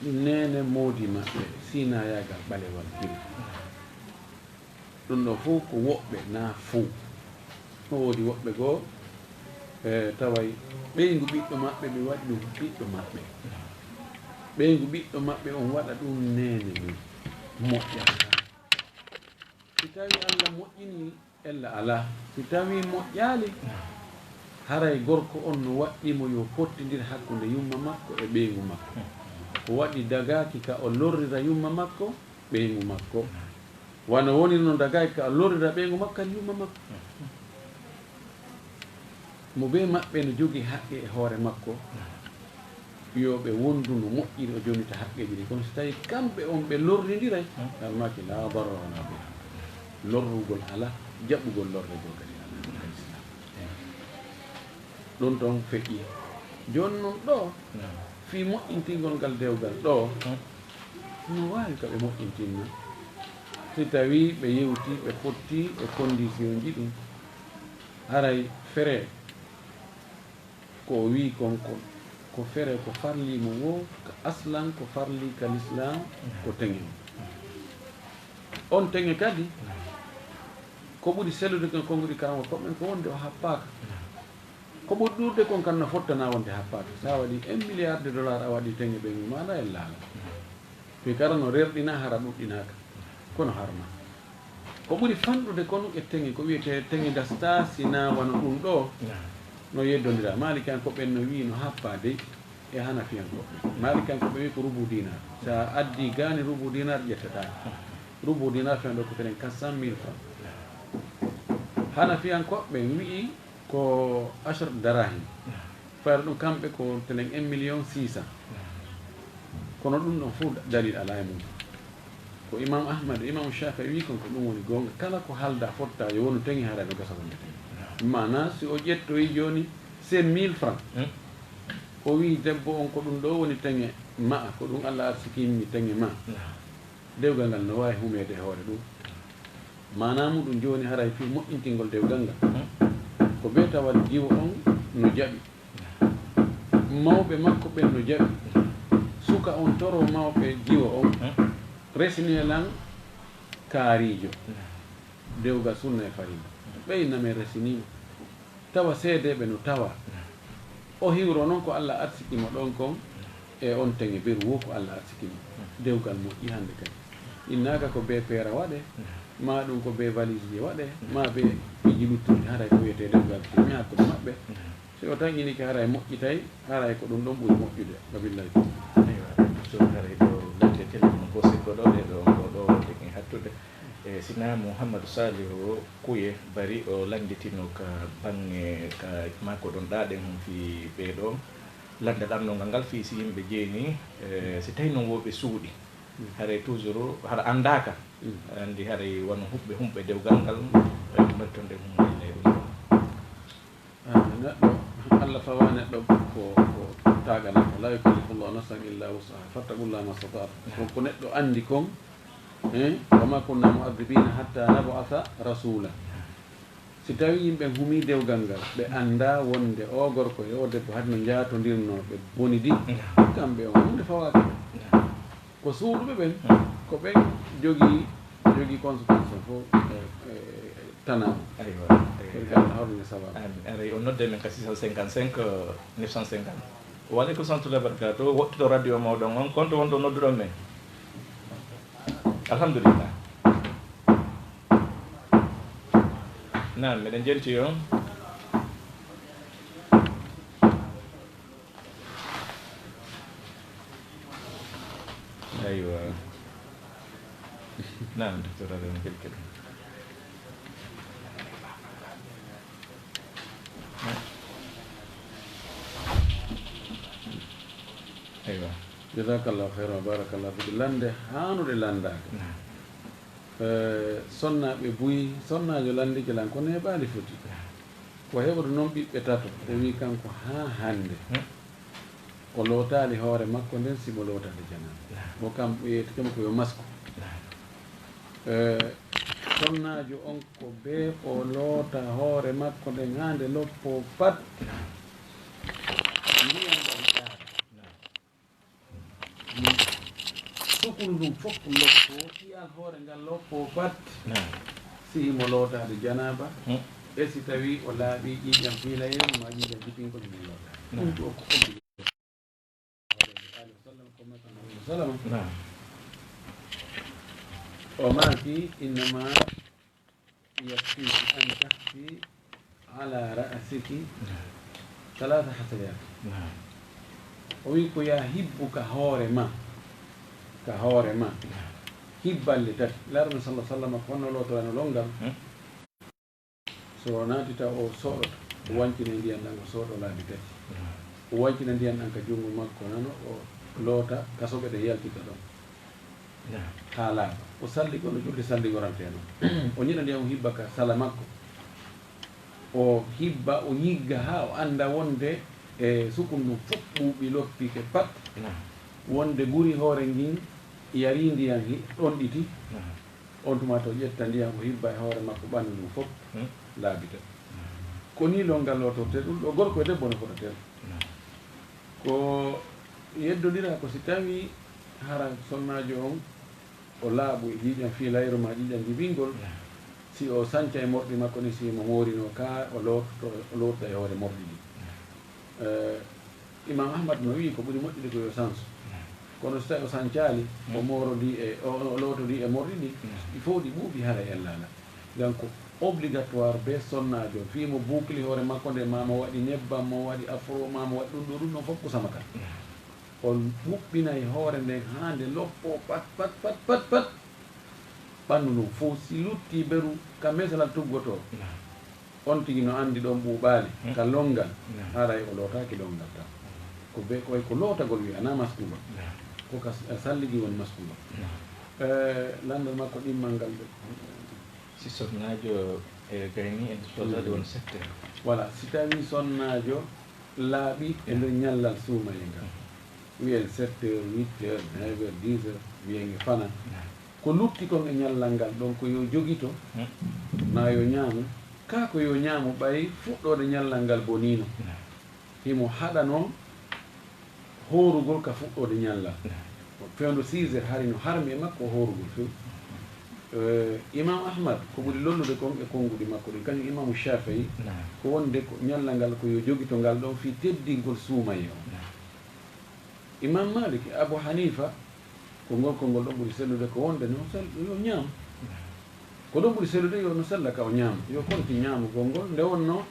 Ɗum neene moodi maɓɓe, Siinayaagal Ɓalewal Gine. Ɗum ɗo fof ko woɓɓe, naa fof. No woodi woɓɓe goo, e, taway ɓeyngu ɓiɗɗo maɓɓe, ɓe waɗi ɗum ɓiɗɗo maɓɓe. Ɓeyngu ɓiɗɗo maɓɓe on waɗa ɗum neene mum, moƴƴataa. Si tawii Alla moƴƴinii, ella alaa. Si tawii moƴƴaali, haray gorko on no waɗɗii mo yo pottindir hakkunde yumma makko e ɓeyngu makko. Ko waɗi dagaaki ka o lorrira yumma makko, ɓeyngu makko. Wano woniri no dagaaki ka o lorrira ɓeyngu makko kadi yumma makko. Mo bee maɓɓe no jogii haqqe e hoore makko, yo ɓe wondu no moƴƴiri, o jonnita haqqeeji ɗin. Kono si tawii kamɓe on ɓe lorrindiray, almaaki laa darara wala dirar. Lorrugol alaa, jaɓugol lorre goo kadi alaa. Ɗum ɗon feƴƴi. Jooni non ɗoo, fii moƴƴintingol ngal dewgal ɗoo, no waawi ka ɓe moƴƴintinna. Si tawii ɓe yewtii, ɓe fottii e kondisionji ɗin, haray feree ko o wi'i kon, ko, ko feree ko farlii mo woo, ka aslan ko farlii ka lislaam, ko teŋe on. On teŋe kadi, ko ɓuri sellude kon konnguɗi karamoko ɓen ko wonde o happaaka. Ko ɓuri ɗuuɗude kon kan no fottana wonde happaaka. So a waɗii un milliard de dollars a waɗii teŋe ɓeyngu maa, ella alaa. Fii kala no rerɗina hara ɗuɗɗinaaka. Kono harma. Ko ɓuri fanɗude kon e teŋe, ko wi'etee teŋe dasta, si naa wano ɗum ɗoo. No yeddondira. Maalikiyankooɓe ɓen no wi'i no happaa dey e Hanafiyankooɓe ɓen. Maalikiyankooɓe ɓen wi'i ko rubu dinar. Si a addii gaani rubu dinar ƴettetaake. Rubu dinar fewndo ko telen quatre cent mille francs. Hanafiyankooɓe ɓen wi'i ko ashar darahim. Fayda ɗum kamɓe ko telen un million six cent. Kono ɗum ɗon fof dalil alaa e mum. Ko Imam Ahmad e Imam Shafi'i wi'i kon ko ɗum woni goonga. Kala ko haalda fotta yo wonu teŋe, haray no gasa wonde teŋe. Maanaa si o ƴettoyi jooni cinq mille francs. O wi'i debbo on ko ɗum ɗoo woni teŋe ma'a, ko ɗum Allah arsikimmi teŋe ma. Dewgal ngal no waawi humeede e hoore ɗum. Maanaa muɗum jooni haray fii moƴƴintingol dewgal ngal. Ko bee tawal jiwo on no jaɓi. Mawɓe makko ɓen no jaɓi. Suka on toroo mawɓe jiwo on. Resinee lan kaariijo. Dewgal sunna e farilla. Ɓeynna men resiniima. Tawa seedeeɓe no tawaa. O hiwroo non ko Alla arsiki mo ɗon kon e on teŋe beru woo ko Alla arsiki mo. Dewgal moƴƴi hannde kadi. Innaaka ko bee peera waɗee, maa ɗum ko bee valise ji waɗee, maa bee piiji luttuɗi, haray ko wiyetee dewgal tigi mi hakkunde maɓɓe. Si o taƴinike haray moƴƴitay, haray ko ɗum ɗon ɓuri moƴƴude. Wa billahi. Eywa, ɗum haray ɗo laajte tele ɗum ko sikko ɗo, ɗe ɗo, ɗo, ɗo, ɗe hattude. E, Sina Mouhamadou Salihu Kouye Bari o lannditino ka baŋŋe ka maako ɗon ɗaaɗen hon fii ɓee ɗoo lanndal arnongal ngal fii si yimɓe jeeni, e, si tawi noon wo ɓe suuɗi, haray toujours hara anndaaka. Aɗa anndi haray wano huɓɓe humɓe dewgal ngal, e, mbattonde humɓe e ɗum ɗon. Ah, neɗɗo, Allah fawa neɗɗo ko, ko taagana mo. La yukallifu Allahu nafsan illa wus'aha. Fattaqullaha mastata'tum. Ko, ko neɗɗo anndi kon, eh, wa ma kunna mu'adhibina hatta nab'atha rasula. Si tawi yimɓe humi dewgal ngal, ɓe annda wonde o gorko e o debbo hade no njaatondirnoo, ɓe bonidi, kamɓe on, huunde fawaaki ɓe. Ko suuɗuɓe ɓen, ko ɓen jogii, jogii conséquence on fof, e, e, tana on. Aywa, aywa. Kadi Allah hawrine sababu. Amin. Aray, on nodde men ka six cent cinquante-cinq, euh, neuf cent cinquante. Wa aleykum salam wa rahmatullahi wa barakatuh. Woɗɗito radio mawɗo on, kon to wonɗo nodduɗon men. Alhamdulillah. Naam, meɗen jenti on. Aywa. Naam, docteur Adama Belkel. Aywa. Jazakallahu khairan wa barakallahu fik. Lande haanude landaade. Naam. Eh, sonnaaɓe buy, sonnaajo lanndiike lan, ko neeɓaali foti. Ko heɓoto noon ɓiɓɓe tato, o wii kanko haa hannde, o lootaali hoore makko nden, si mo lootaade janaaba. Mo kam, ɓe yeetike mo ko yo masku. Eh, sonnaajo on ko bee o loota hoore makko nden haa nde loppoo pat. Ndiyam ɗam ƴaata. Ɓuru ɗum fof ko loppo, ƴiyal hoore ngal loppo pat. Naam. Si himo lootaade janaaba, Hmm. e si tawii o laaɓii ƴiiƴam fiilayeeru maa ƴiiƴam jibingol himo lootaade. Ɗum Naam. Ɗo ko obligatoire. Alayhi wa sallam, ko mata Muhammad sallam. Naam. O maaki, innama yakfiki an tahsi ala ra'siki Naam. Talata hasayat. Naam. O wi ko yaa hibbu ka hoore ma, ka hoore ma. Naam. Hibballe tati. Laarno sallallahu alaihi wasallam ko honno lootorano longal. Hmm. So naati taw o soɗoto, o wancina ndiyan ɗan, o soɗo laabi tati. Naam. O wancina ndiyan ɗan ka junngo makko nano, o loota ka soɓe ɗe yaltita ɗon. Naam. Haa laaɓa. O salligo no julde salligorantee non. O ñiɗa ndiyan o hibba ka sala makko. O hibba, o ñigga haa o annda wonde e sukun ndun fof ɓuuɓi loppike pat. Naam. Wonde guri hoore ngin yarii ndiyan hi-, ɗonɗiti. Naam. On tuma to ƴetta ndiyan o hibba e hoore makko ɓanndu ndun fof Hmm. laabi tati. Naam. Ko nii longal lootortee ɗun ɗo gorko e debbo no fota tel. Naam. Ko yeddondiraa ko si tawii hara sonnaajo on o laaɓu e ƴiiƴam fiilayru maa ƴiiƴam jibingol, Naam. si o sanca e morɗi makko ni, si mo moorinoo ka, o lootto, o lootta e hoore morɗi ɗin. Naam. Eh, Imam Ahmad no wi'i ko ɓuri moƴƴude ko yo sansu. Naam. Kono so tawi o sancaali, o Hmm. moorodi e, o, o lootodi e morɗi ɗin, Naam. il faut ɗi ɓuuɓi haray en laala. Donc, obligatoire be sonnaajo, fii mo bukli hoore makko nde, maa mo waɗi nebbam, mo waɗi afro, maa mo waɗi ɗum ɗo, ɗum ɗon fof ko samata. On ɓuɓɓinay hoore nden haa nde loppo pat, pat, pat, pat, pat. Ɓanndu ndun fof si lutti beru ka mesalal tuggotoo. Naam. On tigi no anndi ɗon ɓuuɓaali Hmm. ka longal, Naam. haray o lootaaki longal tan. Ko be, ko, ko lootagol wi'anaa maskugol. Naam. Ko ka s-, salligi woni maskugol. Naam. Eh, lanndal makko ɗimmal ngal ɓe. Si sonnaajo e gayni en soodade Hmm. won sept heures. Voilà, si tawii sonnaajo laaɓi e nder ñallal suumayee ngal. Hmm. Wiyen sept heures, huit heures, neuf heures, dix heures, wiyen e fana. Naam. Ko lutti kon e ñallal ngal ɗon ko yo jogito, Hmm. naa yo ñaamu. Kaa ko yo ñaamu ɓay fuɗɗoode ñallal ngal boniino. Naam. Himo haɗanoo hoorugol ka fuɗɗoode ñallal. Naam. Fewndo six heures hari no harmi e makko hoorugol few. Eh, Imam Ahmad ko ɓuri lollude kon e konnguɗi makko ɗin, kañum Imamu Shafi'i, Naam. ko wonde ko ñallal ngal ko yo jogito ngal ɗon fii teddingol suumayee on. Naam. Imam Malik e Abu Hanifa, ko ngol konngol ɗon ɓuri sellude ko wonde no sell-, yo ñaam. Ko ɗon ɓuri sellude yo no sella ka o ñaama. Yo konti ñaamugol ngol. Nde wonnoo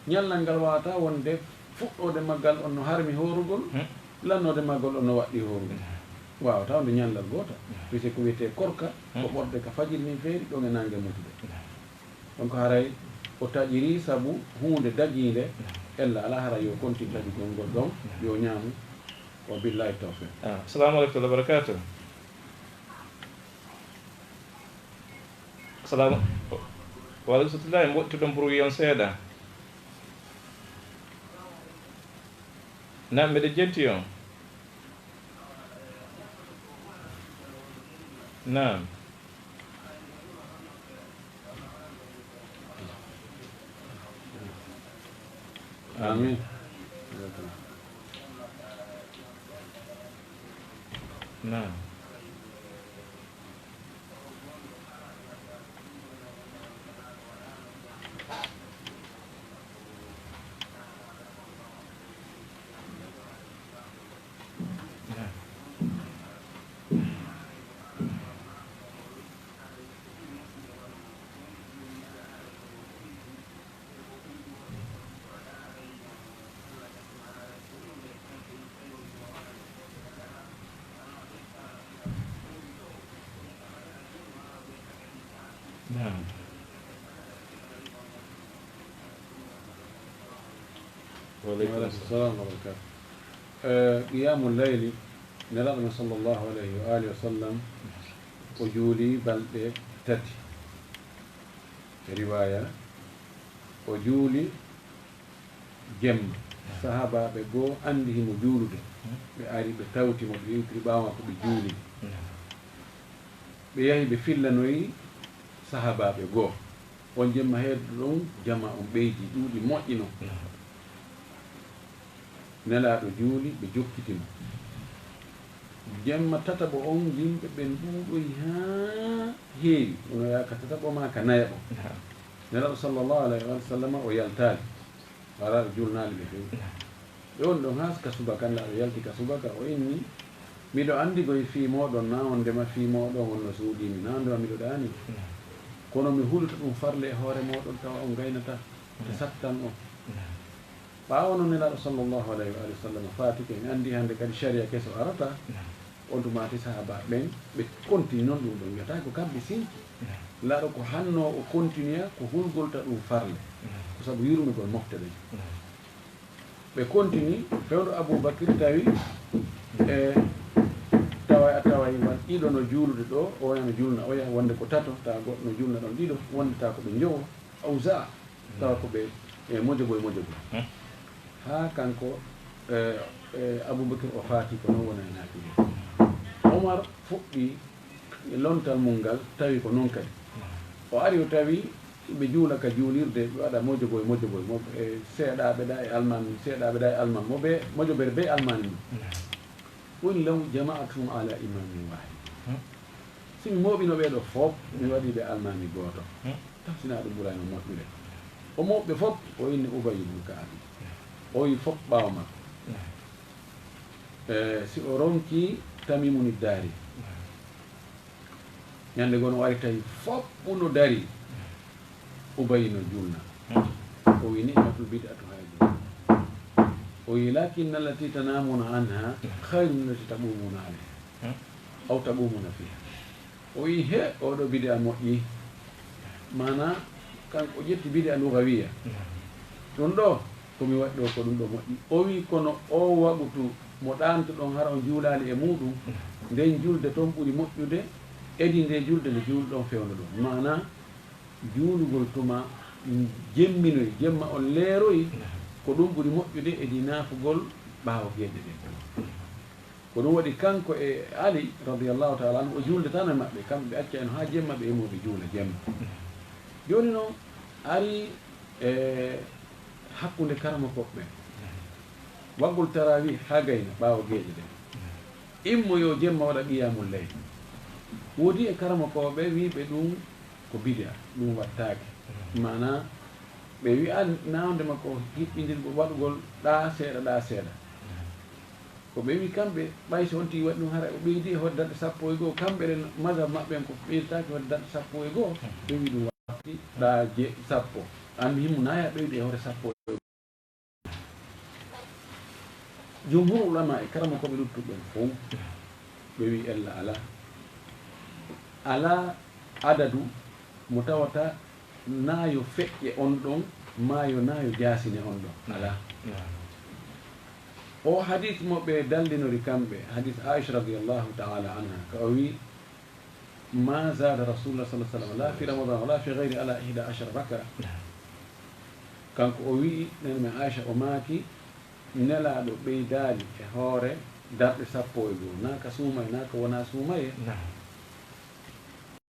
ñallal ngal waawataa wonde fuɗɗoode maggal on no harmi hoorugol, Hmm. lannoode maggal on no waɗɗii hoorugol. Hmm. Waawataa wonde ñallal gootal. Hmm. Puisque ko wiyetee korka, ko Hmm. ɓorde ka fajiri nin feeri, ɗon e naange mutude. Hmm. Donc haray o taƴirii sabu huunde dagiinde, ella alaa haray yo kontin taƴugol ngol ɗon, yo ñaamu. Wa billahi tawfiq. Ah, assalamu aleykum wa rahmatullahi wa barakatuh. Salamu. Wa aleykum salam. Mboɗtuɗon pour wiyon seeɗa. Naam, mbeɗa jenti on. Naam. Amin. Naam. Naam. Wa aleykum salam wa rahmatullah. Eh, qiyaamu layli, Nelaaɗo men sallallahu alayhi wa alihi wa sallam, o juuli balɗe tati. E riwaaya, o juuli jemma. Sahaabaaɓe goo anndi himo juulude. Ɓe ari, ɓe tawti mo, ɓe iwtiri ɓaawo makko, ɓe juulini. Ɓe yahi, ɓe fillanoyi sahaabaaɓe goo. On jemma heeduɗo ɗon, jamaa on ɓeydi, ɗuuɗi, moƴƴi non. Nelaaɗo juuli, ɓe jokkiti mo. Jemma tataɓo on, yimɓe ɓen ɗuuɗoyi haa heewi, wono yaaka tataɓo maa ka nayaɓo. Naam. Nelaaɗo sallallahu alayhi wa sallam o yaltaali, wala o julnaali ɓe few. Naam. Ɓe woni ɗon haa ka subaka, Nelaaɗo yalti ka subaka, o inni, "Miɗo anndi goy fii mooɗon, naa wonndema fii mooɗon wonno suuɗiimi, naa wonndema miɗo ɗaanii. Naam. Kono mi huluta ɗum farle e hoore mooɗon, tawa on gaynataa, te sattan on." Naam. Ɓaawo non Nelaaɗo sallallahu alayhi wa sallam faatike, en anndi hannde kadi sariya keso arata, on tumaati sahaaba ɓen, ɓe kontini non ɗum ɗon, wiyata ko kamɓe sinti. Nelaaɗo ko hanno o kontinuya ko hulgol ta ɗum farle, ko sabu yurmegol mofte ɗen. Ɓe kontini, fewndo Abuu Bakr tawi, e, tawa, tawa wan ɗiɗo no juulude ɗo, oya no julna oya, wonde ko tato, tawa goɗɗo no julna ɗon ɗiɗo, wonde tawa ko ɓe njowo, awza. Tawa ko ɓe, e, mojoboy, mojoboy. Hmm. Haa kanko, e, e, Abubakar o faati ko non wona e naatugol. Omar fuɗɗi lontal mum ngal, tawi ko non kadi. O ari o tawi ɓe juula ka juulirde, ɓe waɗa mojoboy, mojoboy, mo-, e, seeɗaaɓe ɗa e almaami, seeɗaaɓe ɗa e almaami, mo ɓe, mojobere bee almaami mum. Hmm. Woni law jama'atuhum ala imamin wahid. Hmm. Si mi mooɓino ɓee ɗoo fof, mi waɗi ɓe almaami gooto. Hmm. Taw sinaa ɗum ɓuraano moƴƴude. O mooɓi ɓe fof, o inni Ubay ibn Ka'ab. Hmm. O wi fof ɓaawo makko. Hmm. E, si o ronki Tamimu ni Daari. Hmm. Ñande goo o ari tawi fof no dari. Ubay no julna. Hmm. O wi, "Ni'matul bid'atu haadihi." O wi, "Lakin allati tanamuna anha khayrun min allati taqumuna alayha. Hmm. Aw taqumuna fiha." O wi, "He, oɗo bid'a moƴƴi." Maana, kanko ƴetti bid'a lugawiya. Hmm. Ɗum ɗo, ko mi waɗi ɗo ko ɗum ɗo moƴƴi. O wi, "Kono o wagutu mo ɗaantuɗon hara on juulaali e muuɗum, hmm, nden julde ton ɓuri moƴƴude, edi nde julde nde juuluɗon fewndo ɗon." Maana, juulugol tuma jemminoy, jemma on leeroy, ko ɗum ɓuri moƴƴude edi naafugol ɓaawo geeƴe ɗen. Ko ɗum waɗi kanko e Ali, radiyallahu ta'ala anhu, o juulde tan e maɓɓe, kamɓe ɓe acca en haa jemma, ɓe immo ɓe juula jemma. Jooni non, ari e hakkunde karamokooɓe ɓen. Waggol tarawih haa gayna ɓaawo geeƴe ɗen. Immo yo jemma waɗa qiyamul layl. Woodi e karamokooɓe wiiɓe ɗum ko bid'a, ɗum wattaake. Maana, ɓe wi'a nawde makko hiɓɓindirgol waɗugol ɗa seeɗa, ɗa seeɗa. Ko ɓe wi kamɓe, ɓay so on tigi waɗi ɗum, hara o ɓeydi e hoɗde darɗe sappo e goo, kamɓe ɗen mazhab maɓɓe en ko ɓeydataake hoɗde darɗe sappo e goo, ɓe wi ɗum waɗti ɗa je-, sappo. Almuhimmu, na ya ɓeydi e hoore sappo e goo. Jumhur ulama e karamokooɓe luttuɓe ɓen fow, ɓe wi ella alaa. Alaa adadu mo tawata na yo feƴƴe on ɗon, maa yo na yo jaasine on ɗon. Alaa. Naam. O hadis mo ɓe dallinori kamɓe, hadis Aisha radiyallahu ta'ala anha, ka o wi, "Ma zada Rasulullah sallallahu alaihi wasallam, la fi Ramadan, wala fi ghairi, ala ihda ashara raka." Naam. Kanko o wi'i, nani men Aisha o maaki, Nelaaɗo ɓeydaali e hoore darɗe sappo e goo, naa ka suumaye, naa ka wonaa suumaye. Naam.